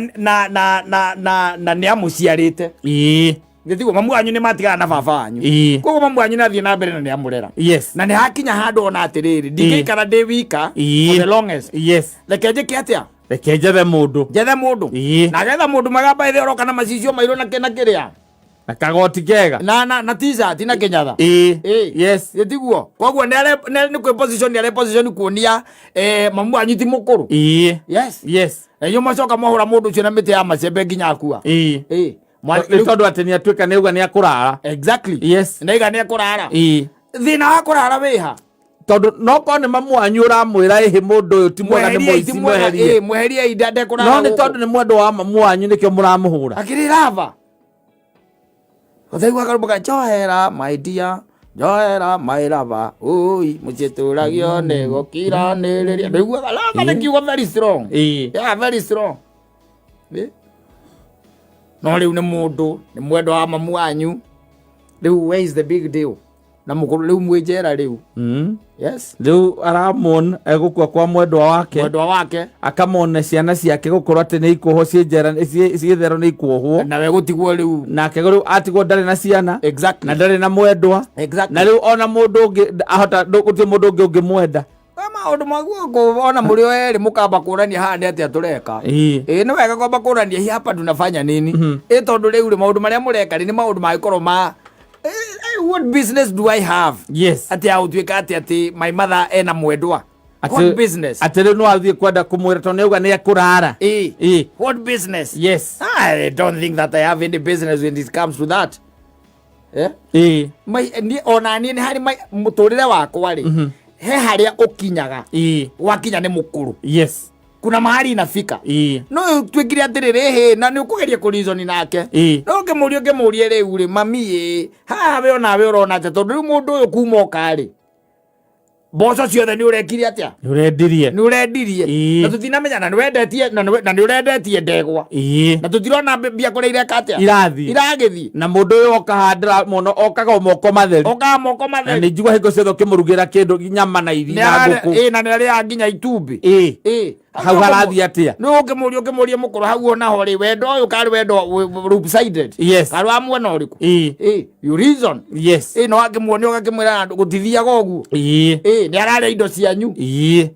nĩ amũciarĩte, githĩ tiguo? Mamu wanyu nĩ matigana na baba wanyu. Koguo mamu wanyu nĩ athiĩ na mbere na nĩ amũrera. Na nĩ hakinya handũ ona atĩrĩrĩ, ndingĩikara ndĩ wika for the longest. Reke njĩke atĩa? Reke njethe mũndũ. Njethe mũndũ. Na getha mũndũ mwega, by the way, ũroka na macicio mairũ na kĩna kĩrĩa, Na kagoti kega. na t-shirt na kĩnyatha. Ĩ tiguo? Koguo nĩ nĩ kwĩ position, nĩ are position kuonia mamu wanyu ti mũkũrũ. Yes. Na inyuĩ macoka mwahũra mũndũ ũcio na mĩtĩ ya macembe nginya akua. Ĩĩ. Nĩ tondũ atĩ nĩ atuĩka nĩ auga nĩ akũrara. Exactly. Ndaiga nĩ ekũrara. Thĩna wa kũrara wĩha? Tondũ no korwo nĩ mamu wanyu ũramwĩra, ĩhĩ, mũndũ ũyũ ti mwega, nĩ Mweherie, ti mũici, mwega, mweherie. ĩĩ, mweherie inda ndekũrara No nĩ gũkũ. tondũ nĩ mwendwa wa mamu wanyu, nĩkĩo mũramũhũra. Akĩrĩ lava ũthaigua karũmbo ka njohera, my dear, njohera, my lover, ui mũciĩ tũragio nĩ gũkiranĩrĩria. Ndũiguaga lava nĩ kiugo very strong? Yeah, very strong. No rĩu nĩ mũndũ nĩ mwendwa wa mamu wanyu, rĩu where is the big deal? Na mũkũrũ rĩu mwĩ njera rĩu. Yes. Rĩu aramon egũkua kwa mwendwa wake. Mwendwa wake. Akamona ciana ciake gũkorwo atĩ nĩ ikuohwo ciĩ njera, ciĩ therũ nĩ ikuohwo. Nawe gũtigwo rĩu. Nake rĩu atigwo ndarĩ na ciana na ndarĩ na mwendwa. Na rĩu ona mũndũ ũngĩ ahota gũtirĩ mũndũ ũngĩ ũngĩmwenda. Maũndũ maguo ona mũrĩ o erĩ mũkamba kũrania haha nĩ atĩa tũreka. Ĩĩ nĩ wega kwamba kũrania hihi hapa tunafanya nini. Ĩ tondũ rĩu rĩ maũndũ marĩa mũreka rĩ nĩ maũndũ mangĩkorwo ma what business do I have? Atĩ ya gũtuĩka atĩ atĩ my mother ena mwendwa. What business? Atĩ rĩu no athiĩ kwenda kũmwĩra tondũ nĩauga nĩ ekũrara. Ĩĩ. Ĩĩ. What business? Yes. I don't think that I have any business when it comes to that. Eh? Ĩĩ. Mai, niĩ ona niĩ nĩ harĩ mũtũrĩre wakwa rĩ, he harĩa ũkinyaga Ĩĩ. wakinya nĩ mũkũrũ. Yes. Kuna mahali inafika. Ĩĩ. No twĩkire atĩrĩrĩ hĩ na nĩ ũkũgeria kũreason nake. Ĩĩ. No ũngĩmũria ũngĩmũrie rĩu rĩ mami ĩ haha we onawe ũrona atĩa tondũ rĩu mũndũ ũyũ kuma oka rĩ mboco ciothe nĩ ũrekire atĩa? Nĩ ũrendirie. Nĩ ũrendirie. Ĩĩ. Na tũtinamenya na nĩ wendetie na nĩ ũrendetie ndegwa. Ĩĩ. Na tũtirona mbia kũrĩa ireka atĩa? Irathiĩ. Iragĩthiĩ. Na mũndũ ũyũ oka handĩra mũno okaga o moko matheri. Okaga moko Na matheri. nĩ njigua hingo ciothe ũkĩmũrugĩra kĩndũ nyama na iria na ngũkũ. Ĩĩ na nĩ arĩaga nginya itumbĩ. Ĩĩ. Ĩĩ. Hau harathiĩ atĩa? Nĩ ũngĩmũria ũngĩmũria mũkũrũ hau onaho rĩ wendo ũyũ karĩ wendo lopsided. Yes. Karĩ wa mwena ũrĩkũ? Ĩĩ. Ĩĩ. You reason. Yes. Ĩĩ no akĩmuonia ũgakĩmwĩra gũtithiaga ũguo. Ĩĩ. Ĩĩ nĩ ararĩa indo cianyu. Ĩĩ.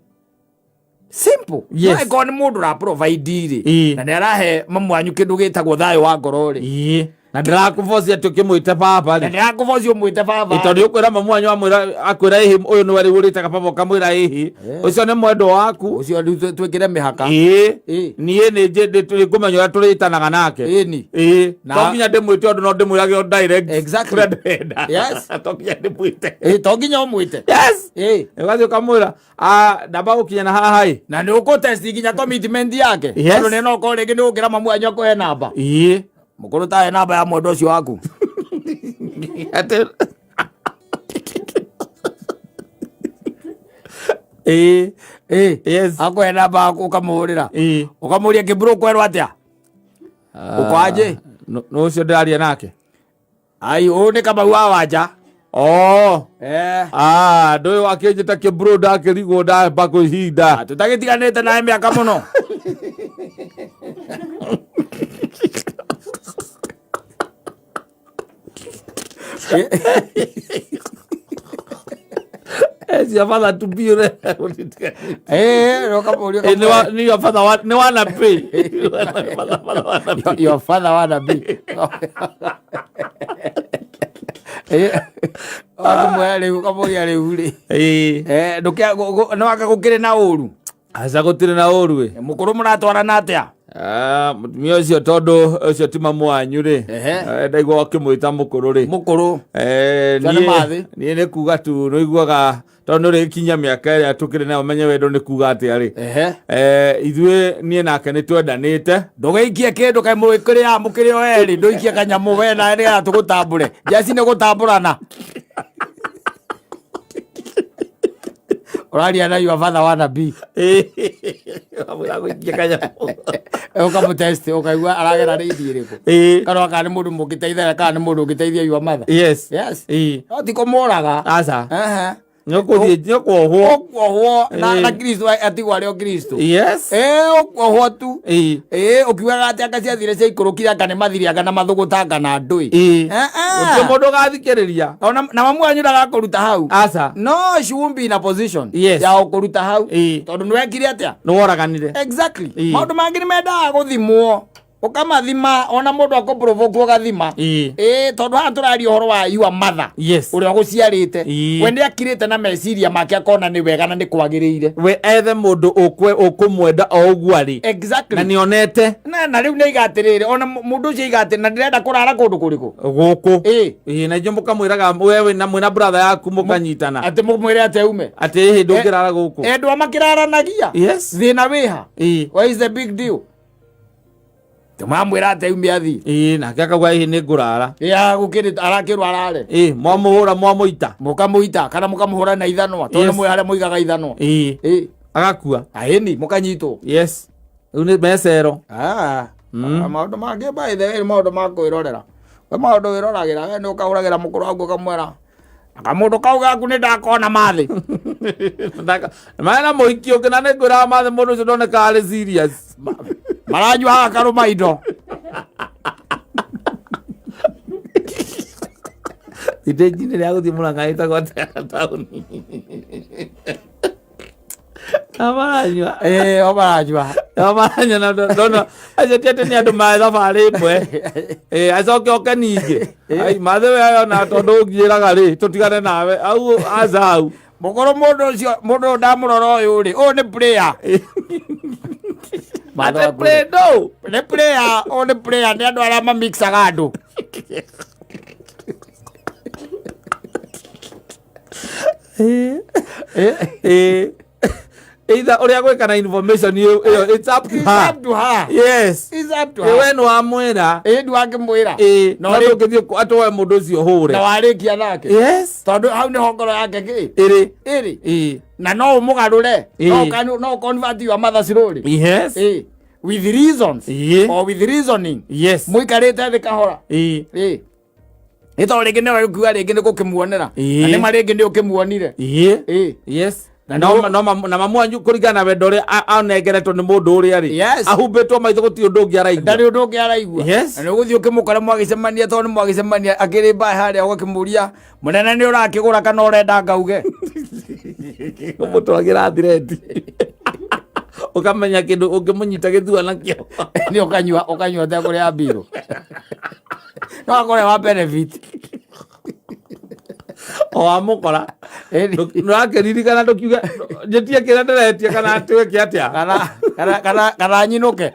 Simple. Yes. No ĩkorwo nĩ mũndũ ũra provide rĩ. Ĩĩ. Na nĩ arahe mamu wanyu kĩndũ gĩtagwo thayũ wa ngoro rĩ. Ĩĩ. Na ndĩrakũbocia atĩ ũkĩmwĩte baba Na rĩ. ndĩrakũbocia ũmwĩte baba. Ĩ, tondũ ũkwĩra mamu wanyu amwĩra akwĩra ĩhĩ ũyũ nĩwe rĩu ũrĩtaga baba ũkamwĩra ĩhĩ ũcio nĩ mwendwa waku. Ũcio rĩu twĩkĩre mĩhaka. Ĩĩ. Ĩĩ. Niĩ nĩ ngũmenya ũrĩa tũrĩtanaga nake. Ĩni. Ĩĩ. Na- To nginya ndĩmwĩte ũndũ no ndĩmwĩrage o direct. Exactly. Ũrĩa ndĩrenda. Yes. To nginya ndĩmwĩte. Ĩĩ to nginya ũmwĩte. Yes. Ĩĩ. Ũgathiĩ ũkamwĩra ah ndamba gũkinya na haha ĩ. Na nĩ ũkũtest nginya commitment yake. Yes. Tondũ nĩ no ũkorwo rĩngĩ nĩ ũgũkĩra mamu wanyu akũhe namba. Ĩĩ. Mũkũrũ tahe namba ya mwendwa ũcio waku. Atĩ Ĩĩ. Ĩĩ. Yes. Akũhe namba ũkamũhũrĩra. Ĩĩ. Ũkamũria kĩmbũrũ ũkwerwo atĩa? Uko aje? Nũ ũcio ndĩraria nake? Ai, ũyũ nĩ Kamau wa Wanja. Oh. Eh. Ah, ndũyũ akĩnjĩta kĩmbũrũ ndakĩrigwo ndamba kwĩhinda. Tũtagĩtiganĩte naye mĩaka mũno. As your father to be Eh, ũkamũria Eh, ni your father wa ni wana pay. Father wana pay. Your father wanna be. Eh, ũkamwĩra rĩu ũkamũria rĩu rĩ. Eh. Eh, ndũkĩa nĩ waka gũkĩrĩ na ũru. Aca gũtirĩ na ũru ĩ. Mũkũrũ mũratwarana atĩa? Ah, mũtumia ũcio tondũ ũcio ti mamu wanyu rĩ. Ehe. Eh, ndaigua ũkĩmwĩta mũkũrũ rĩ. Mũkũrũ. Eh, Ũcio nĩ mathĩ. niĩ nĩ kuga tu nĩ ũiguaga tondũ nĩ ũrĩkinya mĩaka ĩrĩa tũkĩrĩ nayo menye wendo nĩ kuga atĩa rĩ. Ehe. Eh, ithuĩ niĩ nake nĩ twendanĩte. Ndũgĩikie kĩndũ kaĩ mũkĩrĩ mũkĩrĩ o erĩ ndũikie kanyamũ we nawe nĩgetha tũgũtambũre. Njeci nĩ gũtambũrana. Ũraria na your father wanna be. Wamwĩra gũikia kanyamũ. Ũkamũtest ũkaigua aragera rĩithi ĩrĩkũ. Ĩĩ. Kana kana nĩ mũndũ mũngĩteithania kana nĩ mũndũ ũngĩteithia your mother. Yes. Yes. Ĩĩ. No ti kũmũraga. Aca. Ehe. Nĩ ũkũthiĩ nĩ ũkuohwo. Ũkuohwo na Ĩĩ. na Kristo atigwo arĩ o Kristo. Yes. Ĩĩ ũkuohwo tu. Ĩĩ. Ĩĩ ũkiugaga atĩ anga ciathire ciaikũrũkire anga nĩ mathiri anga na mathũgũta na ndũĩ. Ĩĩ. Eh, eh. Gũtirĩ mũndũ ũgathikĩrĩria. Ona na mamu wanyu ndagakũruta hau. Aca. No she won't be in a position Yes. ya gũkũruta hau. Ĩĩ. Tondũ nĩ wekire atĩa? Nĩ woraganire. Exactly. Ĩĩ. Maũndũ mangĩ nĩ mendaga gũthimwo. Ũkamathima ona mũndũ akũprovoke ũgathima. Ĩĩ. Ĩĩ tondũ haha tũraria ũhoro wa your mother. Yes. Ũrĩa ũgũciarĩte. Ĩĩ. We nĩ akirĩte na meciria make akona nĩ wega na nĩ kwagĩrĩire. We ethe mũndũ ũkũmwenda o ũguo arĩ. Exactly. Na nĩonete Na rĩu nĩ aiga atĩrĩrĩ ona mũndũ ũcio aiga atĩ na ndĩrenda kũrara kũndũ kũrĩkũ. Gũkũ. Ĩĩ. Ĩĩ na inyuĩ mũkamwĩraga we wĩna mwĩna brother yaku mũkanyitana. Atĩ mũmwĩre atĩ aume. Atĩ ĩhĩ ndũngĩrara gũkũ. Endwa makĩraranagia. Yes. Thĩna wĩha. Ĩĩ. What is the big deal? Tũmamwĩra atĩ aume athiĩ. Ĩĩ nake akauga ĩhĩ nĩ ngũrara. Ya gũkĩrĩ arakĩrwo arare. Ĩĩ mwamũhũra mwamũita. Mũkamũita kana mũkamũhũra na ithanwa. Tondũ Yes. nĩ mũĩ harĩa mũigaga ithanwa. Ĩĩ. Ĩĩ. Agakua. Aĩni mũkanyitwo. Yes. Rĩu nĩ mecero. Ah. Maũndũ mangĩ by the way nĩ maũndũ ma kwĩrorera. We maũndũ wĩroragĩra we nĩ ũkahũragĩra mũkũrũ waku ũkamwĩra kamũndũ kau gaku nĩ ndakona mathĩ. Mena mũhiki ũngĩ na nĩ ngwĩraga mathĩ mũndũ ũcio ndoneka arĩ serious. Maranyua haha karũma indo. Ithĩnji rĩa gũthiĩ Mũrang'a ĩtagwo atĩa taũni? Amaranyua. Ĩĩ, o maranyua. Amaranyua na ndona acio ti atĩ nĩ andũ marĩ thabarĩ ĩmwe. Ĩĩ, acoke oke ningĩ. Ai, mathe we ona tondũ ũngiĩraga rĩ, tũtigane nawe. Au aca hau. Mũkũrũ mũndũ ũcio, mũndũ ũyũ ndamũrora ũyũ rĩ, ũyũ nĩ player. Mathe Ate waku rĩ. play no. Nĩ player, ũyũ nĩ player, nĩ andũ arĩa mamixaga andũ. Ĩĩ. Either ũrĩa gwĩka na information ĩyo ĩyo, it's up to It's her. up to her. Yes. It's up to Ĩ her. we nĩ wamwĩra. Ĩ ndwangĩmwĩra. Ĩ No no rĩ- ndũngĩthiĩ atwae mũndũ ũcio hũre. Na warĩkia nake. Yes. Tondũ hau nĩho ngoro yake kĩ? Ĩrĩ. Ĩrĩ. Ĩ. Na no ũmũgarũre. Ĩ. No ũka- No convert your mother slowly. Yes. Ĩ. With reasons. Ĩ. Or with reasoning. Yes. Mũikarĩte thĩ kahora. Ĩ. Ĩ. Nĩ tondũ rĩngĩ nĩwe ũkiuga rĩngĩ nĩ gũkĩmuonera. Ĩ. Na nĩma rĩngĩ nĩ ũkĩmuonire. Ĩ. Ĩ. Yes. Na No nĩguo- no na mamu wanyu kũringana na wendo ũrĩa anengeretwo nĩ mũndũ ũrĩa rĩ. Yes. Ahumbĩtwo maitho gũtirĩ ũndũ ũngĩ araigua. Ndarĩ ũndũ ũngĩ araigua. Yes. Na nĩ ũgũthiĩ ũkĩmũkora mwagĩcemania tondũ nĩ mwagĩcemania akĩrĩ mbaa harĩa ũgakĩmũria mũnene nĩ ũrakĩgũra kana ũrenda ngauge. Ũmũtwagĩra thireti. Ũkamenya kĩndũ ũngĩmũnyita gĩthua nakĩo. Nĩ ũkanyua ũkanyua ũtekũrĩa mbirũ. No akore wa benefit. O wamũkora. Ĩni. Ndũrakĩririkana ndũkiuge njĩtie kĩrĩa ndĩretia kana twĩke atĩa. Kana kana kana kana nyinũke.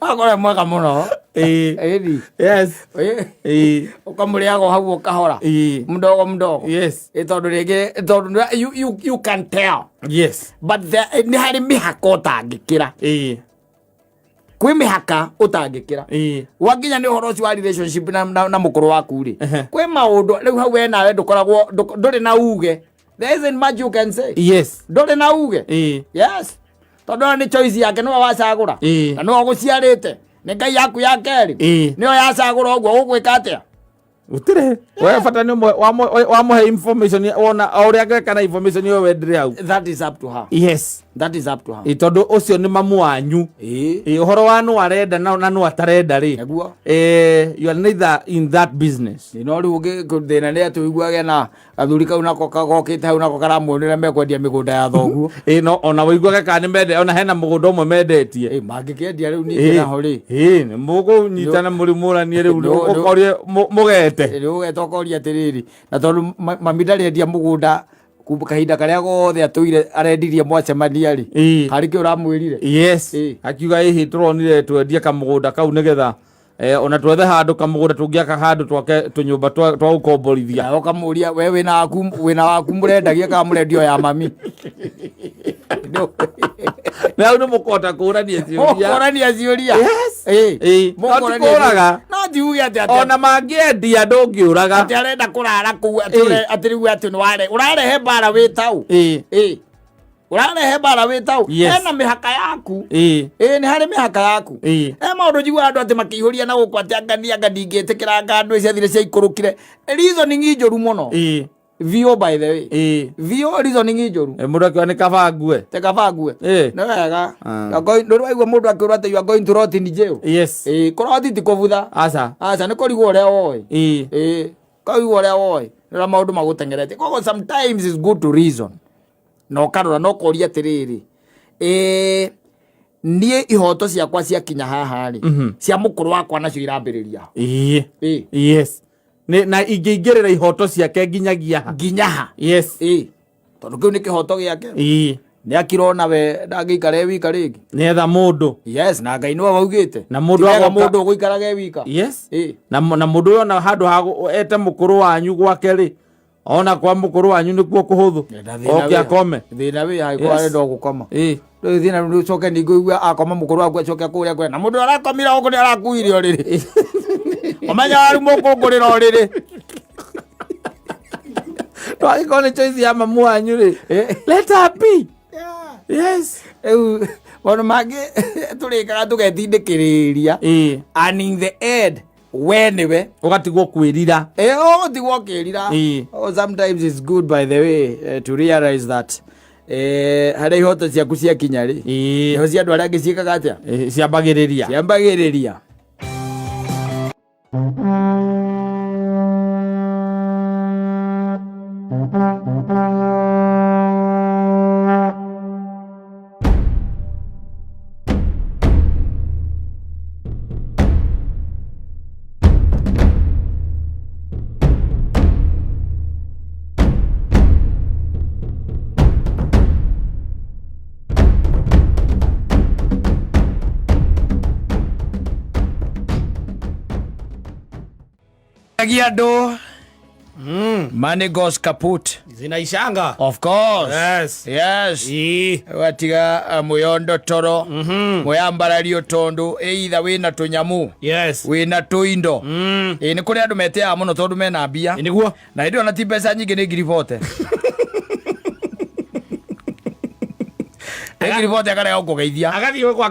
Akore mwega mũno. Ĩĩ. Ĩni. Yes. Ĩ. Ĩĩ. Ũkamũrĩaga o hau ũkahora. Ĩĩ. Mdogo mdogo. Yes. Ĩ tondũ rĩngĩ tondũ you can tell. Yes. But there, nĩ harĩ mĩhaka ũtangĩkĩra. Ĩĩ. Kwĩ mĩhaka ũtangĩkĩra. Ĩĩ. Wakinya nĩ ũhoro ũcio wa relationship na mũkũrũ waku rĩ. Ehe. Kwĩ maũndũ rĩu hau we nawe ndũkoragwo ndũrĩ na uge. There isn't much you can say. Yes. Ndũrĩ na uge. Ĩĩ. Yes. Tondũ ĩyo nĩ choice yake nĩwe wacagũra. Ĩĩ. Na nĩwe ũgũciarĩte. Nĩ Ngai yaku ya kerĩ. Ĩĩ. Nĩyo yacagũra ũguo ũgwĩka atĩa? Gũtirĩ. We bata nĩ ũmwe wamũhe information wona o ũrĩa angĩka na information ĩyo wendire hau. That is up to her. Yes. That is up to her. Ĩ tondũ ũcio nĩ mamu wanyu. Ĩĩ. Ĩ ũhoro wa nũ arenda na nũ atarenda rĩ. Nĩguo. You are neither in that business. Ĩ, no rĩu thĩna nĩ atĩ ũiguage na gathuri kau nako gokĩte hau nako karamuonera mekwendia mĩgũnda ya thoguo. Ĩ no ona ũiguage kana nĩ mende ona hena mũgũnda ũmwe mendetie. Ĩ, mangĩkĩendia rĩu ningĩ naho rĩ. Ĩ nĩ mũkũnyitana mũrimũranie rĩu ũkorie mũgete. Rĩu ũgeta ũkoria atĩrĩrĩ, na tondũ mami ndarĩendia mũgũnda kuma kahinda karĩa gothe atũire arendirie mwacemania rĩ. Ĩ. Harĩ kĩ ũramwĩrire? Yes. Ĩ. Akiuga ĩhĩ tũronire twendie kamũgũnda kau nĩgetha ona twethe handũ kamũgũnda tũngĩaka handũ twake tũnyũmba twa gũkomborithia. Nawe ũkamũria we wĩna waku wĩna waku mũrendagia kana mũrendio ya mami. Na hau nĩ mũkũhota kũũrania ciũria. Mũkũrania ciũria. Yes. Ĩ. Ĩ. No ti Mũkũrania ciũria. kũũraga. No ti uge atĩ atĩ Ona mangĩendia ndũngĩũraga. atĩ arenda kũrara kũu atĩ Ĩ. atĩ rĩu atĩ nĩware ũrarehe mbara wĩ tau. Ĩ. Ĩ. Ũrarehe mbara wĩ tau. Yes. Hena mĩhaka yaku. Ĩ. Ĩ nĩ harĩ mĩhaka yaku. Ĩ. He maũndũ njiguaga andũ atĩ makĩihũria na gũkũ atĩ anga anga ndingĩtĩkĩra anga andũ ciathire ciaikũrũkire. Reasoning njũru mũno. Ĩ. Vio by the way. Ĩ. Vio reasoning njũru. Ĩ, mũndũ akiuga nĩ kaba ngue. Te kaba ngue. Ĩ. Nĩ wega. Ah. You are going- Ndũrĩ waigua mũndũ akĩũrwo atĩ you are going to rot in jail. Yes. Ĩ, kũroti ti kũbutha. Aca. Aca nĩ kũrigwo ũrĩa woĩ. Ĩ. Ĩ, kũrigwo ũrĩa woĩ. Nĩ ũrĩa maũndũ magũteng'eretie. Koguo sometimes it's good to reason. Na ũkarora na ũkoria atĩrĩrĩ, ĩ, niĩ ihoto ciakwa ciakinya haha rĩ, cia mũkũrũ wakwa nacio irambĩrĩria. Ĩ. Ĩ. Yes. Nĩ na ingĩingĩrĩra ihoto ciake nginyagia ha. Nginya ha. Yes. Ĩ. Tondũ kĩu nĩ kĩhoto gĩake. Ĩ. Nĩ akirona we ndangĩikara e wika rĩngĩ. Nĩetha mũndũ. Yes, na Ngai nĩwe waugĩte. Na mũndũ Ti wega agoka- mũndũ ũgũikaraga e wika. Yes. Ĩ. Na mũndũ ũyũ ona handũ ha ete mũkũrũ wanyu gwake rĩ, ona kwa mũkũrũ wanyu nĩkuo kũhũthũ. Na thĩna Oke wĩ- akome. Thĩna wĩ haha Yes. kwa arenda gũkoma. Ĩ. Rĩu thĩna rĩu ũcoke ningĩ ũigue akoma mũkũrũ waku acoke kũrĩa kũrĩa. Na mũndũ arakomire gũkũ nĩ arakuire ũrĩrĩ. Ũmenya waru mũkũngũrĩra ũrĩrĩ. Twagĩkorwo nĩ choice ya mamu wanyu rĩ. Let her be. Yes. Rĩu maũndũ mangĩ tũrĩkaga tũgetindĩkĩrĩria. Ĩ. And in the end we nĩwe Ũgatigwo kwĩrira. Eh, ũgũtigwo ũkĩrira. Ĩ. Oh, sometimes it's good by the way to realize that harĩa ihoto ciaku ciakinya rĩ Ĩ. iho cia andũ arĩa angĩ ciĩkaga atĩa Ĩ, ciambagĩrĩria. ciambagĩrĩria. Agia andũ Money goes kaput. Zinaishanga. Of course. Yes. Yes. Ii. Watiga muyondo toro mwiyambarario tondu either wina tunyamu Yes. wina tuindo ĩ nĩ kũrĩ andũ meteaga mũno tondũ mena mbia Niguo. na hĩndĩ ĩyo na ti mbeca nyingĩ nĩ ngiri bote nĩ ngiri bote akarega gũkũgeithia Agathiĩ kwa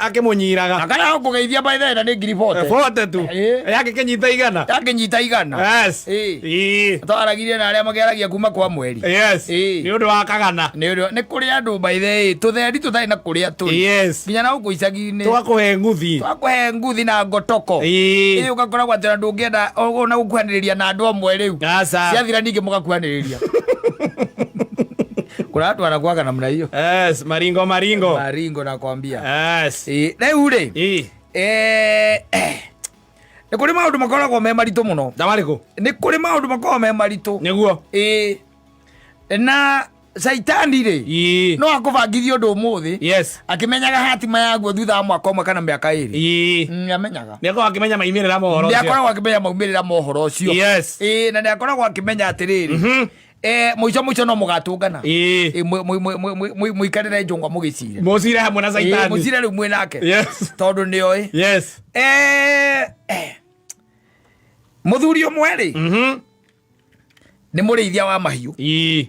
akĩmũnyiraga. akarega gũkũgeithia by the way na nĩ ngiri bote Bote tu. Ĩ. Yakĩkĩnyita igana. yakĩnyita igana Yes. Ĩ. Ii. twaragirie na arĩa makĩaragia kuma kwa mweri Yes. Ĩ. Nĩ ũndũ wa kagana. nĩ ũndũ nĩ kũrĩ andũ by the way tũtheri tũtarĩ na kũrĩa tũrĩ Yes. nginya na gũkũ icagi-inĩ Twakũhe nguthi. twakũhe nguthi na ngotoko Ĩ. ĩ ũgakoragwo atĩ ona ndũngĩenda ona gũkuhanĩrĩria na andũ amwe rĩu Aca. ciathira ningĩ mũgakuhanĩrĩria kuna watu wanakuaga namna hiyo Yes, maringo maringo. maringo nakwambia Yes. Ĩ, rĩu rĩ Ĩ. nĩ kũrĩ maũndũ makoragwo me maritũ mũno Ndamarĩkũ? nĩ kũrĩ maũndũ makoragwo me maritũ Nĩguo. ĩ na caitani rĩ Ĩ. no akũbangithie ũndũ ũmũthĩ Yes. akĩmenyaga hatima yaguo thutha wa mwaka ũmwe kana mĩaka ĩrĩ Ĩ. Nĩamenyaga Nĩakorwo akĩmenya maimĩrĩra ma ũhoro nĩ ũcio. akoragwo akĩmenya maumĩrĩra ma ũhoro ũcio Yes. Ĩ, na nĩ akoragwo akĩmenya atĩrĩrĩ mũico mũico no mũgatũngana Ĩ. Ĩ, mũikarĩre njũng'wa mũgĩcire Mũcire hamwe na Ĩ, Caitani. mũcire rĩu mwĩ nake Yes. tondũ nĩoĩ Yes. Mũthuri ũmwe rĩ Mhm. nĩ mũrĩithia wa mahiũ Ĩ.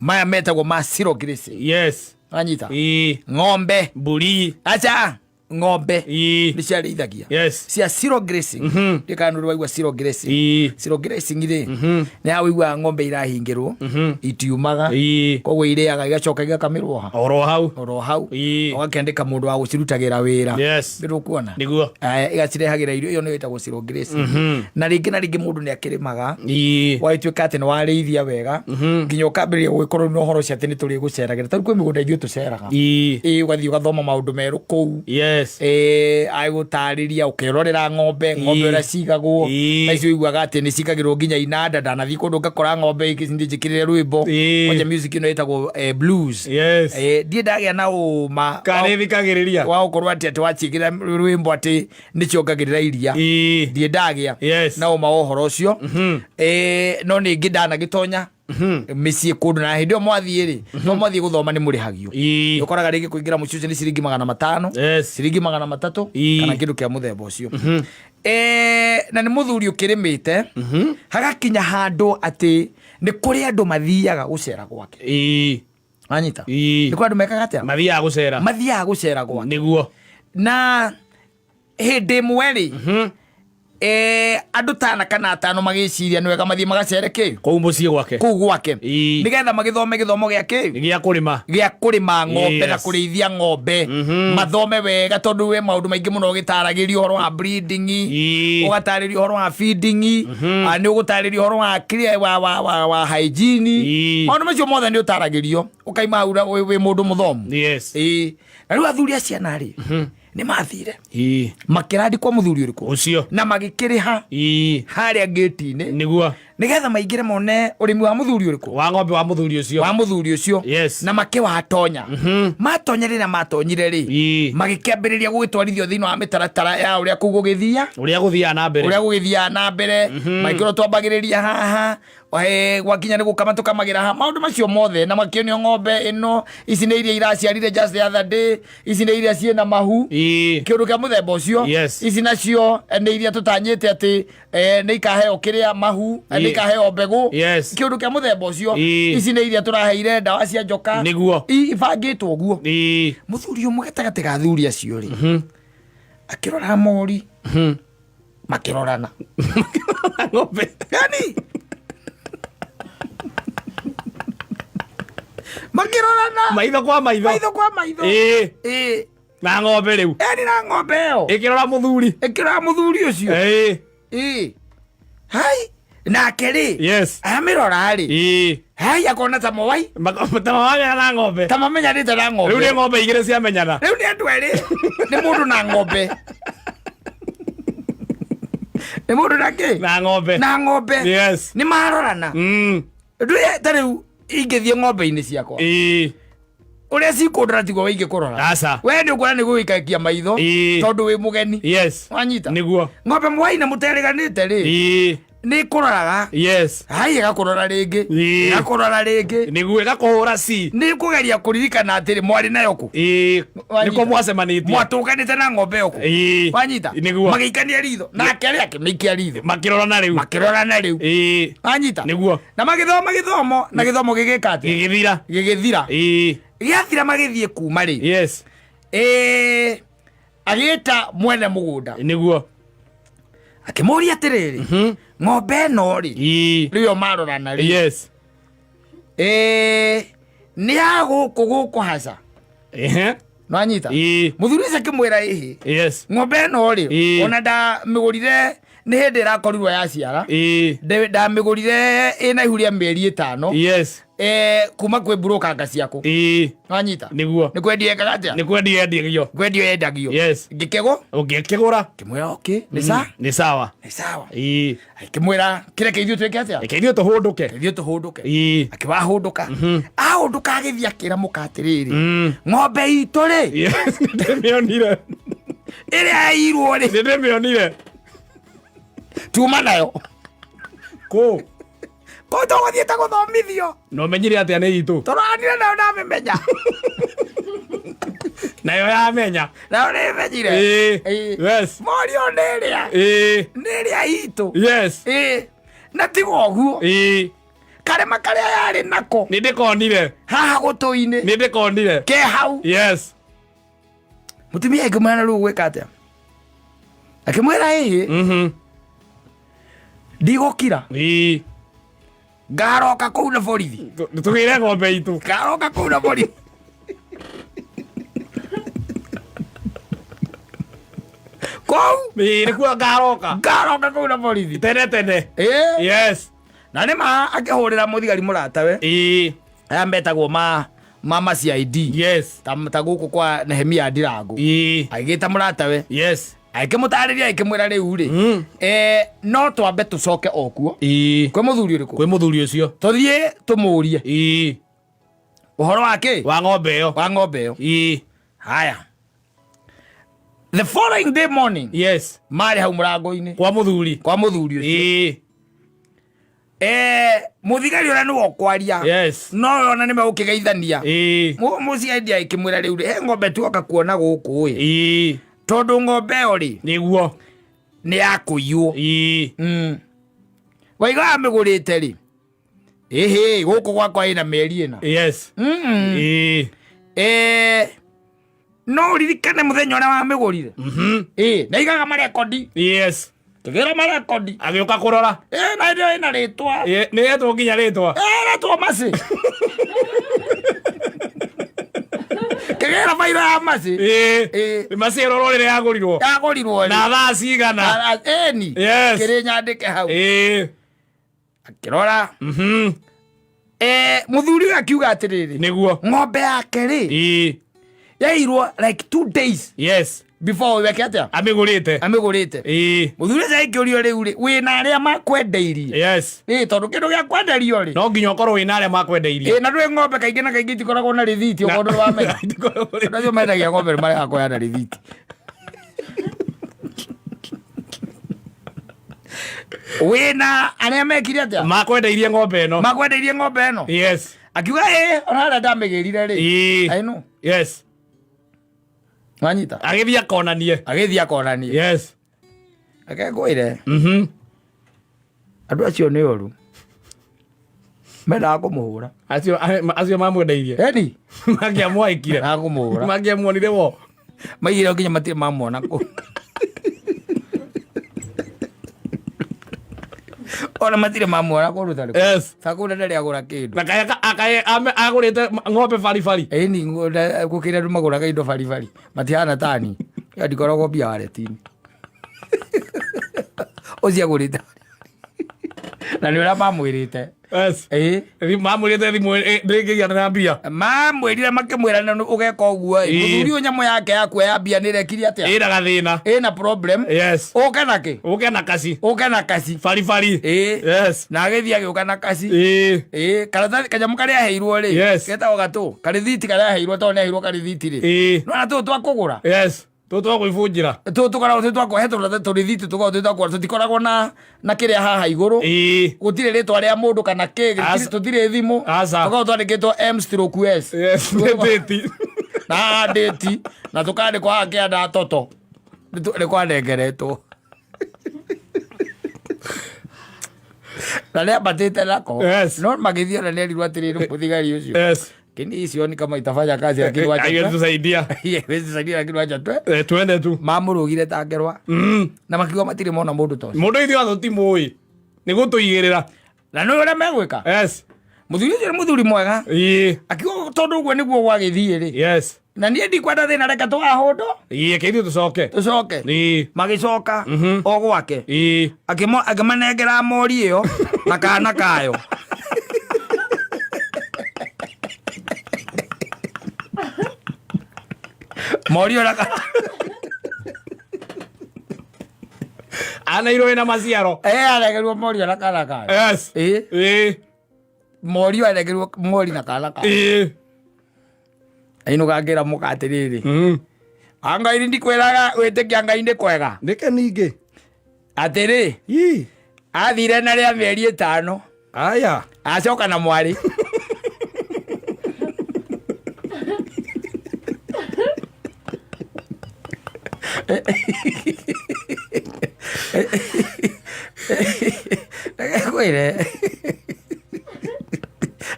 maya metagwo ma zero grazing. Yes. Wanyita Ĩ. ng'ombe Mbũri. aca ng'ombe Ĩ. nĩ ciarĩithagia Yes. cia zero grazing ndiĩ kana nĩ waigua zero grazing Ĩ. zero grazing rĩ nĩ haha ũiguaga ng'ombe irahingĩrwo itiumaga Ĩ. koguo irĩaga igacoka igakamĩrwo ha Oro hau. oro hau Ĩ. ũgakĩandĩka mũndũ wa gũcirutagĩra wĩra Yes. ndũkuona Nĩguo. Aya, igacirehagĩra irio ĩyo nĩyo ĩtagwo zero grazing na rĩngĩ na rĩngĩ mũndũ nĩ akĩrĩmaga Ĩ. wagĩtuĩka atĩ nĩ warĩithia wega nginya ũkambĩrĩria gũgĩkorwo na ũhoro ũcio atĩ nĩ tũrĩgũceragĩra tarĩu kwĩ mĩgũnda ithuĩ tũceraga Ĩ. ĩ ũgathiĩ ũgathoma maũndũ merũ kũu Yes. Agũtarĩria ũkerorera ng'ombe ng'ombe Ĩ. ũrĩa cigagwo Ĩ. na icio ũiguaga atĩ nĩ cikagĩrwo nginya inanda ndanathiĩ kũndũ ngakora ng'ombe njĩkĩrĩre rwĩmbo Ĩ. kwanja music ĩno ĩtagwo blues Yes. Ndiĩ ndagĩa na ũma Kana ĩthikagĩrĩria. wa gũkorwo atĩ atĩ waciĩkĩra rwĩmbo atĩ nĩ ciongagĩrĩra iria Ĩ. ndiĩ ndagĩa Yes. na ũma wa ũhoro ũcio no nĩngĩ ndanagĩtonya mĩciĩ kũndũ na hĩndĩ ĩyo mwathiĩ rĩ no mwathiĩ gũthoma nĩ mũrĩhagio Ĩ. ũkoraga rĩngĩ kũingĩra mũciĩ ũcio nĩ ciringi 500 Yes. ciringi 300 Ĩ. kana kĩndũ kĩa mũthemba ũcio na nĩ mũthuri ũkĩrĩmĩte hagakinya handũ atĩ nĩ kũrĩ andũ mathiaga gũcera gwake Ĩ. wanyita Ĩ. nĩ kũrĩ andũ mekaga atĩa Mathiaga gũcera. mathiaga gũcera gwake Nĩguo. na hĩndĩ ĩmwe rĩ andũ tana kana atano magĩciria nĩ wega mathiĩ magacere kĩ Kũu mũciĩ gwake. kũu gwake Ĩ. nĩgetha magĩthome gĩthomo gĩa kĩ Gĩa kũrĩma. gĩa kũrĩma ng'ombe na Yes. kũrĩithia ng'ombe mathome wega tondũ we maũndũ maingĩ mũno ũgĩtaragĩrio ũhoro wa breeding Ĩ. ũgatarĩrio ũhoro wa feeding nĩ ũgũtarĩrio ũhoro wa clear wa hygiene Ĩ. maũndũ macio mothe nĩ ũtaragĩrio ũkaima hau wĩ mũndũ mũthomu Yes. Ĩ. Na rĩu athuri a ciana rĩ nĩ mathire Ĩ. makĩrandi kwa mũthuri ũrĩkũ Ũcio. na magĩkĩrĩha Ĩ. harĩa ngĩti-inĩ Nĩguo. nĩgetha maingĩre mone ũrĩmi wa mũthuri ũrĩkũ Wa ng'ombe wa mũthuri ũcio. wa mũthuri ũcio Yes. na makĩwatonya matonya rĩrĩa matonyire rĩ Ĩ. magĩkĩambĩrĩria gũgĩtwarithio thĩinĩ wa mĩtaratara ya ũrĩa kũu gũgĩthia Ũrĩa gũthiaga na mbere. ũrĩa gũgĩthiaga na mbere magĩkorwo twambagĩrĩria haha gwakinya nĩ gũkama tũkamagĩra haha maũndũ macio mothe na makĩonio ng'ombe ĩno ici nĩ iria iraciarire just the other day ici nĩ iria ciĩna mahu Ĩ. kĩũndũ kĩa mũthemba ũcio Yes. ici nacio nĩ iria tũtanyĩte atĩ nĩ ikaheo kĩrĩa mahu nĩ Ĩ. ikaheo mbegũ Yes. kĩũndũ kĩa mũthemba ũcio Ĩ. ici nĩ iria tũraheire ndawa cia njoka Nĩguo. Ibangĩtwo ũguo Ĩ. mũthuri ũmwe gatagatĩ ga athuri acio rĩ akĩrora mori makĩrorana Ng'ombe. yani makĩrorana Maitho kwa maitho. maitho kwa maitho Ĩ. Ĩ. Na ng'ombe rĩu. yani na ng'ombe ĩyo Ĩkĩrora mũthuri. ĩkĩrora mũthuri ũcio Ĩ. Ĩ. Hai. Nake rĩ, amĩrora rĩ, hai, akona ta mowai Tamamenyana na ng'ombe. Ta mamenyanĩte na ng'ombe. Rĩu nĩ ng'ombe igĩrĩ ciamenyana. Rĩu nĩ andũ erĩ, nĩ mũndũ na ng'ombe, nĩ mũndũ na kĩ? Na ng'ombe. Na ng'ombe. Nĩ marorana. Ndũĩ ta rĩu ingĩthiĩ ng'ombe-inĩ ciakwa, ũrĩa cikũndora tiguo we ingĩkũrora. Aca. We nĩ ũkuona nĩ gũgĩkakia maitho, tondũ wĩ mũgeni. Wanyita? Nĩguo. Ng'ombe mwaina mũterĩganĩte rĩ, nĩ ĩkũroraga. Hai, ĩgakũrora rĩngĩ, ĩgakũrora rĩngĩ. Nĩguo, ĩgakũhũra ci. Nĩ kũgeria kũririkana atĩrĩ, mwarĩ nayo kũ? Wanyita? Nĩkuo mwacemanĩtie. Mwatũnganĩte na ng'ombe ĩyo kũ? Wanyita? Nĩguo. Magĩikania ritho, nake rĩ akĩmĩikia ritho. Makĩrorana rĩu. Makĩrorana rĩu. Wanyita? Nĩguo. Na magĩthoma gĩthomo, na gĩthomo gĩgĩka atĩa? Gĩgĩthira. Gĩgĩthira. Gĩathira, magĩthiĩ kuma rĩ, agĩta mwene mũgũnda. Akĩmũria atĩrĩrĩ, ng'ombe ĩno rĩ, rĩu yo marorana rĩ, nĩ ya gũkũ gũkũ haca? Nwanyita? Mũthuri ũcio akĩmwĩra, ĩhĩ, ng'ombe ĩno rĩ, ona ndamĩgũrire nĩ hĩndĩ ĩrakorirwo yaciara. Ndamĩgũrire ĩna ihu rĩa mĩeri 5 kuma kwĩ mburũkanga ciaku. Nwanyita? Nĩguo. Nĩ kwendio ekaga atĩa? Nĩ kwendio yendagio. Kwendio yendagio. Ngĩkĩgũ Ũngĩkĩgũra. Ngĩmwĩra, okay, nĩ sa Nĩ sawa. Nĩ sawa. Akĩmwĩra, kĩreke ithuĩ twĩke atĩa? Reke ithuĩ tũhũndũke. Ithuĩ tũhũndũke. Akĩwahũndũka, ahũndũka, agĩthiĩ akĩra mũka atĩrĩrĩ, ng'ombe itũ rĩ, Yes, nĩndĩmĩonire. Ĩrĩa yairwo rĩ, Nĩndĩmĩonire. Tuma nayo. Kũ? Kũu tũgũthiĩte gũthomithio. Na ũmenyire atĩa nĩ itũ? Tũranire nayo, ndamĩmenya. Nayo yamenya. Nayo nĩmenyire. Morio nĩ ĩrĩa, nĩ ĩrĩa itũ. Na tiga ũguo, karema karĩa yarĩ nako, Nĩndĩkonire. Haha gũtũ-inĩ. Nĩndĩkonire. Ke hau. Mũtumia akĩmwĩra, na rĩu gwĩka atĩa? Akĩmwĩra, ĩhĩ, ndigũkira, ngaroka kũu na borithi. Tũgĩre ng'ombe itũ. Ngaroka kũu na borithi. Kũu. Nĩkuo ngaroka. Ngaroka kũu na borithi. Tene tene. Na nĩ ma akĩhũrĩra mũthigari mũratawe, aya metagwo ma CID, ta gũkũ kwa Nehemia Ndirangu. Agĩgĩta mũratawe, akĩmũtarĩria, akĩmwĩra, rĩu rĩ, no twambe tũcoke o kuo kwĩ mũthuri ũrĩkũ? Kwĩ mũthuri ũcio. Tũthiĩ tũmũrie ũhoro wa kĩ? Wa ng'ombe ĩyo. Wa ng'ombe ĩyo. Haya, the following day morning, marĩ hau mũrango-inĩ kwa mũthuri. Kwa mũthuri ũcio. Mũthigari ũrĩa nĩwe ũkwaria, no ona nĩ megũkĩgeithania. Mũciaidi akĩmwĩra, rĩu rĩ, he ng'ombe tuoka kuona gũkũ ĩ, tondũ ng'ombe ĩyo rĩ, nĩ ya kũiywo. Waiga amĩgũrĩte rĩ? Ĩhĩ, gũkũ gwakwa ĩna mĩeri 4. No ũririkane mũthenya ũrĩa wamĩgũrire? Ĩ, na igaga marekondi. Tũgĩra marekondi. Agĩũka kũrora. Ĩ, na ĩno ĩna rĩtwa. Nĩ etwo nginya rĩtwa. Ĩretwo Maci, kĩgĩra bairo ya Maci. Maci ĩrorwo rĩrĩa yagũrirwo. Yagũrirwo rĩ. Na thaa cigana. Ĩni. Kĩrĩ nyandĩke hau. Akĩrora. Mũthuri ũyũ akiuga atĩrĩrĩ, ng'ombe yake rĩ, yairwo like 2 days before weke atĩa? Amĩgũrĩte. Amĩgũrĩte. Mũthuri ũcio akĩũrio, rĩu rĩ, wĩna arĩa makwendeirie? Ĩ, tondũ kĩndũ gĩa kwenderio rĩ, No nginya ũkorwo wĩna arĩa makwendeirie. Ĩ, na ndũĩ ng'ombe kaingĩ na kaingĩ itikoragwo na rĩthiti, okorwo ndũrĩ wamenya. Andũ acio mendagia ng'ombe nĩ maregaga kũheana rĩthiti. Wĩna arĩa mekire atĩa? Makwendeirie ng'ombe ĩno. Makwendeirie ng'ombe ĩno? Akiuga, ĩ, ona harĩa ndamĩgĩrire rĩ, I know. Wanyita? Agĩthiĩ akonanie. Agĩthiĩ akonanie. Reke ngwĩre, andũ acio nĩ oru, mendaga kũmũhũra. Acio mamwendeirie. Eni. Mangĩamwaĩkire. Mendaga kũmũhũra. Mangĩamuonire wo. Maigire nginya matirĩ mamwona kũ ona matirĩ mamwona kũndũ tarĩ takũu na ndarĩ agũra kĩndũ. Na kaĩ agũrĩte ng'ombe baribari. Ĩni, gũkĩrĩ andũ magũraga indo baribari matihana tani. Ĩyo ndikoragwo mbia wareti-inĩ, ũcio agũrĩte. Na nĩ ũrĩa mamwĩrĩte. Yes. Ĩĩ. Mamwĩrĩte thimũ ndĩngĩgĩa na mbia. Mamwĩrire makĩmwĩra na ũgeka ũguo ĩ. Ĩĩ. Mũthuri ũyũ nyamũ yake yakua ya mbia nĩ ĩrekire atĩa? Ĩna gathĩna. Ĩna problem. Yes. Ũke na kĩ? Ũke na kaci. Ũke na kaci. Baribari. Ĩĩ. Yes. Na agĩthiĩ agĩũka na kaci. Ĩĩ. Ĩĩ, karatathi kanyamũ karĩa aheirwo rĩ. Yes. Getagwo gatũ. Karĩthiti karĩa aheirwo tondũ nĩ aheirwo karĩthiti rĩ. Ĩĩ. Nĩwona tũtũ twa kũgũra. Yes. Tũtũ twa gwĩbunjĩra. Tũtũ tũkoragwo twĩ twa kũhe tũrĩthiti tũkoragwo twĩ twa kũgũra tũtikoragwo na kĩrĩa haha igũrũ. Ĩĩ. Gũtirĩ rĩtwa rĩa mũndũ kana kĩ, Aca. tũtirĩ thimũ. Aca. Tũkoragwo twandĩkĩtwo M stroke S. Yes. Ndĩti. Na haha ndĩti na tũkandĩkwo haha kĩanda toto. Nĩ kwanengeretwo. Na nĩambatĩte nako. Yes. No magĩthiĩ ona nĩerirwo atĩrĩrĩ mũthigari ũcio. Yes. Lakini hii sioni kama itafanya kazi lakini wacha. Haiwezi tusaidia. Haiwezi tusaidia lakini wacha tu. Eh, twende tu. Mamũrũgire ta ngerwa. Na makiuga matirĩ mona mũndũ ta ũcio. Mũndũ ithuĩ watho timũĩ. Nĩ gũtũigĩrĩra. Na nĩ ũrĩa megwĩka. Yes. Mũthuri ũcio nĩ mũthuri mwega. Ĩĩ. Akiuga tondũ ũguo nĩguo gwagĩthiĩ rĩ. Yes. Na niĩ ndikwenda thĩna reke tũgahũndwo. Ĩĩ, reke ithuĩ tũcoke. Tũcoke. Ĩĩ. Magĩcoka o gwake. Ĩĩ. Akĩmanengera mori ĩyo na kana kayo. Mori ĩyo na kana Anairwo ĩna maciaro. Eh, aregerwo mori ĩyo na kana kayo. Yes. Ĩĩ. Ĩĩ. Mori ĩyo aregerwo mori na kana kayo. Ĩĩ. Ainũka ngĩra mũka atĩrĩrĩ. Ngai ndikwĩraga gwĩtĩkia Ngai nĩ kwega. Nĩke ningĩ. Atĩrĩ. Ii. Athire na rĩa mĩeri 5. Aya. Acoka na mwarĩ.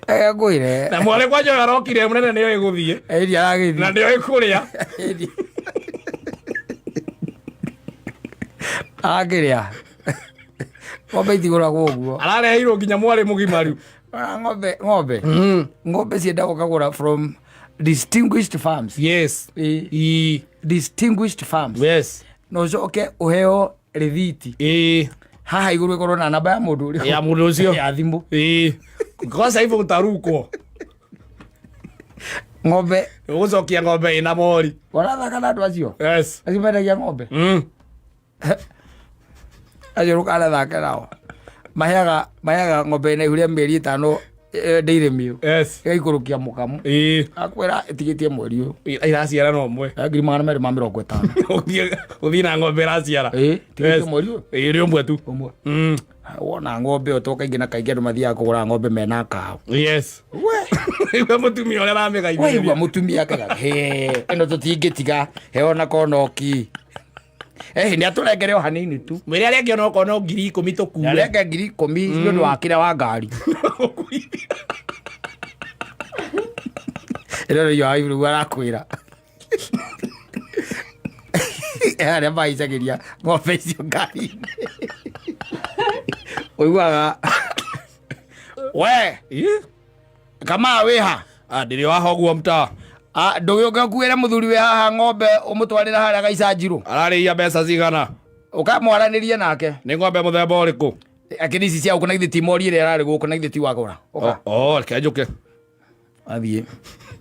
Reke ngwĩre. Na mwarĩ kwanja ũyũ arokire mũnene nĩoĩ gũthiĩ. Ĩri aragĩthiĩ. Na nĩoĩ kũrĩa. Ĩri. Arakĩrĩa. Ng'ombe itigũragwo ũguo. Arareheirwo nginya mwarĩ mũgimaru. Ng'ombe, ng'ombe. Ng'ombe ciendagwo ũkagũra from distinguished farms. Yes. Ĩ. Ĩ. Distinguished farms. Yes. Na ũcoke ũheo rĩthiti. Ĩ. Haha igũrũ ĩkorwo na namba ya mũndũ ũrĩkũ? Ya mũndũ ũcio. Ya thimũ. Ĩ. Kosa hivyo utarukwo. Ng'ombe. Ũgũcokia ng'ombe ĩna mori. Ũrathaka na andũ acio? Yes. Acio mendagia ng'ombe? Acio ndũkanathake nao. Maheaga ng'ombe ĩna ihu rĩa mĩeri 5, ndĩirĩ mĩũ. Yes. Ĩgaikũrũkia mũkamu. Ĩ. Akwĩra ĩtigĩtie mweri ũyũ. Iraciara no ũmwe. Ngiri magana merĩ ma mĩrongo ĩtano. Ũthiĩ na ng'ombe ĩraciara. Ĩ, tigĩtie Yes. mweri ũyũ. Ĩ, rĩ ũmwe tu. Ũmwe. Wona ng'ombe ĩyo to kaingĩ na kaingĩ andũ mathiaga kũgũra ng'ombe mena kaũ. Yes. We. Igua mũtumia ũrĩa aramĩgaithĩrĩria. Waigua mũtumia akauga, he, ĩno tũtingĩtiga, he ona konoki. Nĩ atũrengere o hanini tu. Mwĩre arĩa angĩ onokorwo no ngiri ikũmi tũkue. Nĩ arenge ngiri ikũmi nĩ ũndũ wa kĩrĩa wa ngari. Ĩno nĩ wa Ibru arakwĩra. Arĩa mahaicagĩria ng'ombe icio ngari-inĩ. Ũiguaga, we, Ĩ? Kamaa wĩ ha? Ndĩrĩ waha ũguo mtaa. Ndũgĩũke ũkuĩre mũthuri wĩ haha ng'ombe ũmũtwarĩre harĩa gaicanjirũ. Ararĩia mbeca cigana? Ũkamwaranĩrie nake. Nĩ ng'ombe mũthemba ũrĩkũ? Akĩni ici cia gũkũ na githĩ ti mori ĩrĩa ĩrarĩ gũkũ na githĩ ti wagũra. Ũka. Reke njũke. Athiĩ.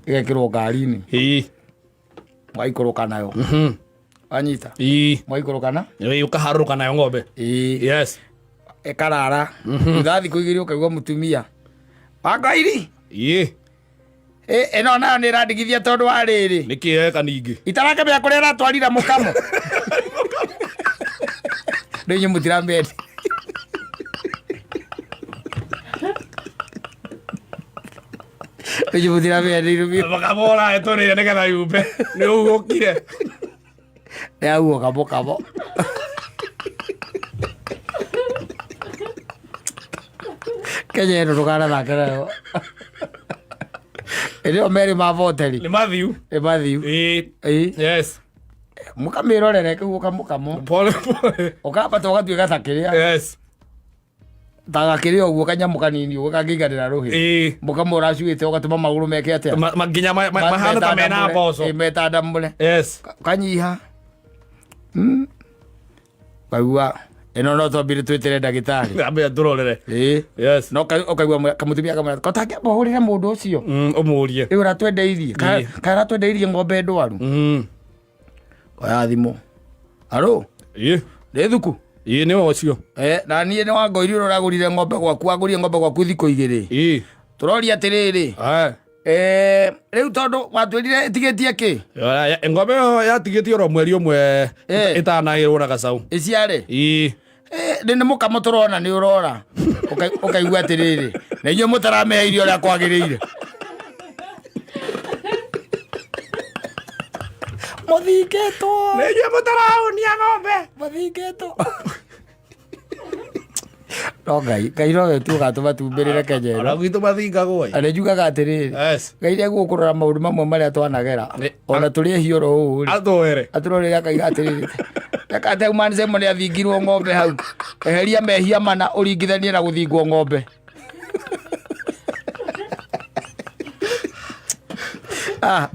Ĩgekĩrwo ngari-inĩ. Ĩ. Mwaikũrũka nayo. Wanyita? Ĩ. Mwaikũrũka na? Ĩ, ũkaharũrũka nayo ng'ombe. Ĩ. Yes. Ĩkarara. Thutha thikũ igĩrĩ ũkaigua mũtumia. Wangairi? Ĩ. Ĩno nayo nĩ ĩrandigithia tondũ wa rĩrĩ. Nĩkĩ yeka ningĩ? Itarakĩmenya kũrĩa ĩratwarire mũkamo. Rĩu inyuĩ mũtiramĩenda. Rĩu inyuĩ mũtiramĩenda irũmio. Mũkamo ũrahetũrĩire nĩgetha yumbe. Nĩ ũgũkire. Nĩ auoka mũkamo. Kenya ĩno ndũkanathake nayo. Ĩrĩ o merĩ ma voteri. Nĩ mathiu. Nĩ mathiu. Ĩ. Ĩ. Yes. Mũkamĩrorere kĩu ũkamũkamo. Pole pole. Ũkambata ũgatuĩka ta kĩrĩa. Yes. Ta gakĩrĩa ũguo kanyamũ kanini ũguo kangĩiganĩra rũhĩ. Ĩ. Mũkamo ũracuĩte ũgatũma magũrũ meke atĩa? Nginya mahana ta mena mboco. Ĩ, metandamũre. Yes. Kanyiha. Kaigua Ĩno no twambire twĩtĩre ndagĩtarĩ. Ambe atũrorere. Ĩĩ. Yes. No ũkaigua kamũtumia kamwĩra kotangĩamba ũhũrĩre mũndũ ũcio. Ũmũrie. Ĩ ũratwendeirie. Ĩĩ. Kana aratwendeirie ng'ombe ndwaru. Oya thimũ. Aro, Ĩĩ. ndĩ thuku. Ĩĩ nĩwe ũcio. Eh, na niĩ nĩ wangoirie ũrĩa ũragũrire ng'ombe gwaku, wagũrire ng'ombe gwaku thikũ igĩrĩ. Ĩĩ. Tũroria atĩrĩrĩ, Ae. eh, rĩu tondũ watwĩrire ĩtigĩtie kĩ? Ng'ombe ĩyo yatigĩtie oro mweri ũmwe Eh. ĩtanagĩrwo na gacau. Ĩciare? Ĩĩ. Eh, nĩ nĩ mũkamo tũrona nĩ ũrora. Ũkaigua atĩrĩrĩ, na inyuĩ mũtaramĩhe irio ũrĩa kwagĩrĩire. Mũthingĩtwo. Nĩ inyuĩ mũtarahunia ng'ombe. Mũthingĩtwo. No Ngai, Ngai nowe tu ũgatũma tumbĩrĩre Kenya ĩno. Ona gwitũ mathingagwo ĩ. Na nĩ njugaga atĩrĩrĩ, Yes. Ngai nĩ egũkũrora maũndũ mamwe marĩa twanagera ona tũrĩ ehia oro ũũ rĩ. Atwere. Atũrorere akaiga atĩrĩrĩ, reka ate man Simon athingirwo ng'ombe hau. Eheria mehia mana ũringithanie na gũthingwo ng'ombe. Ah.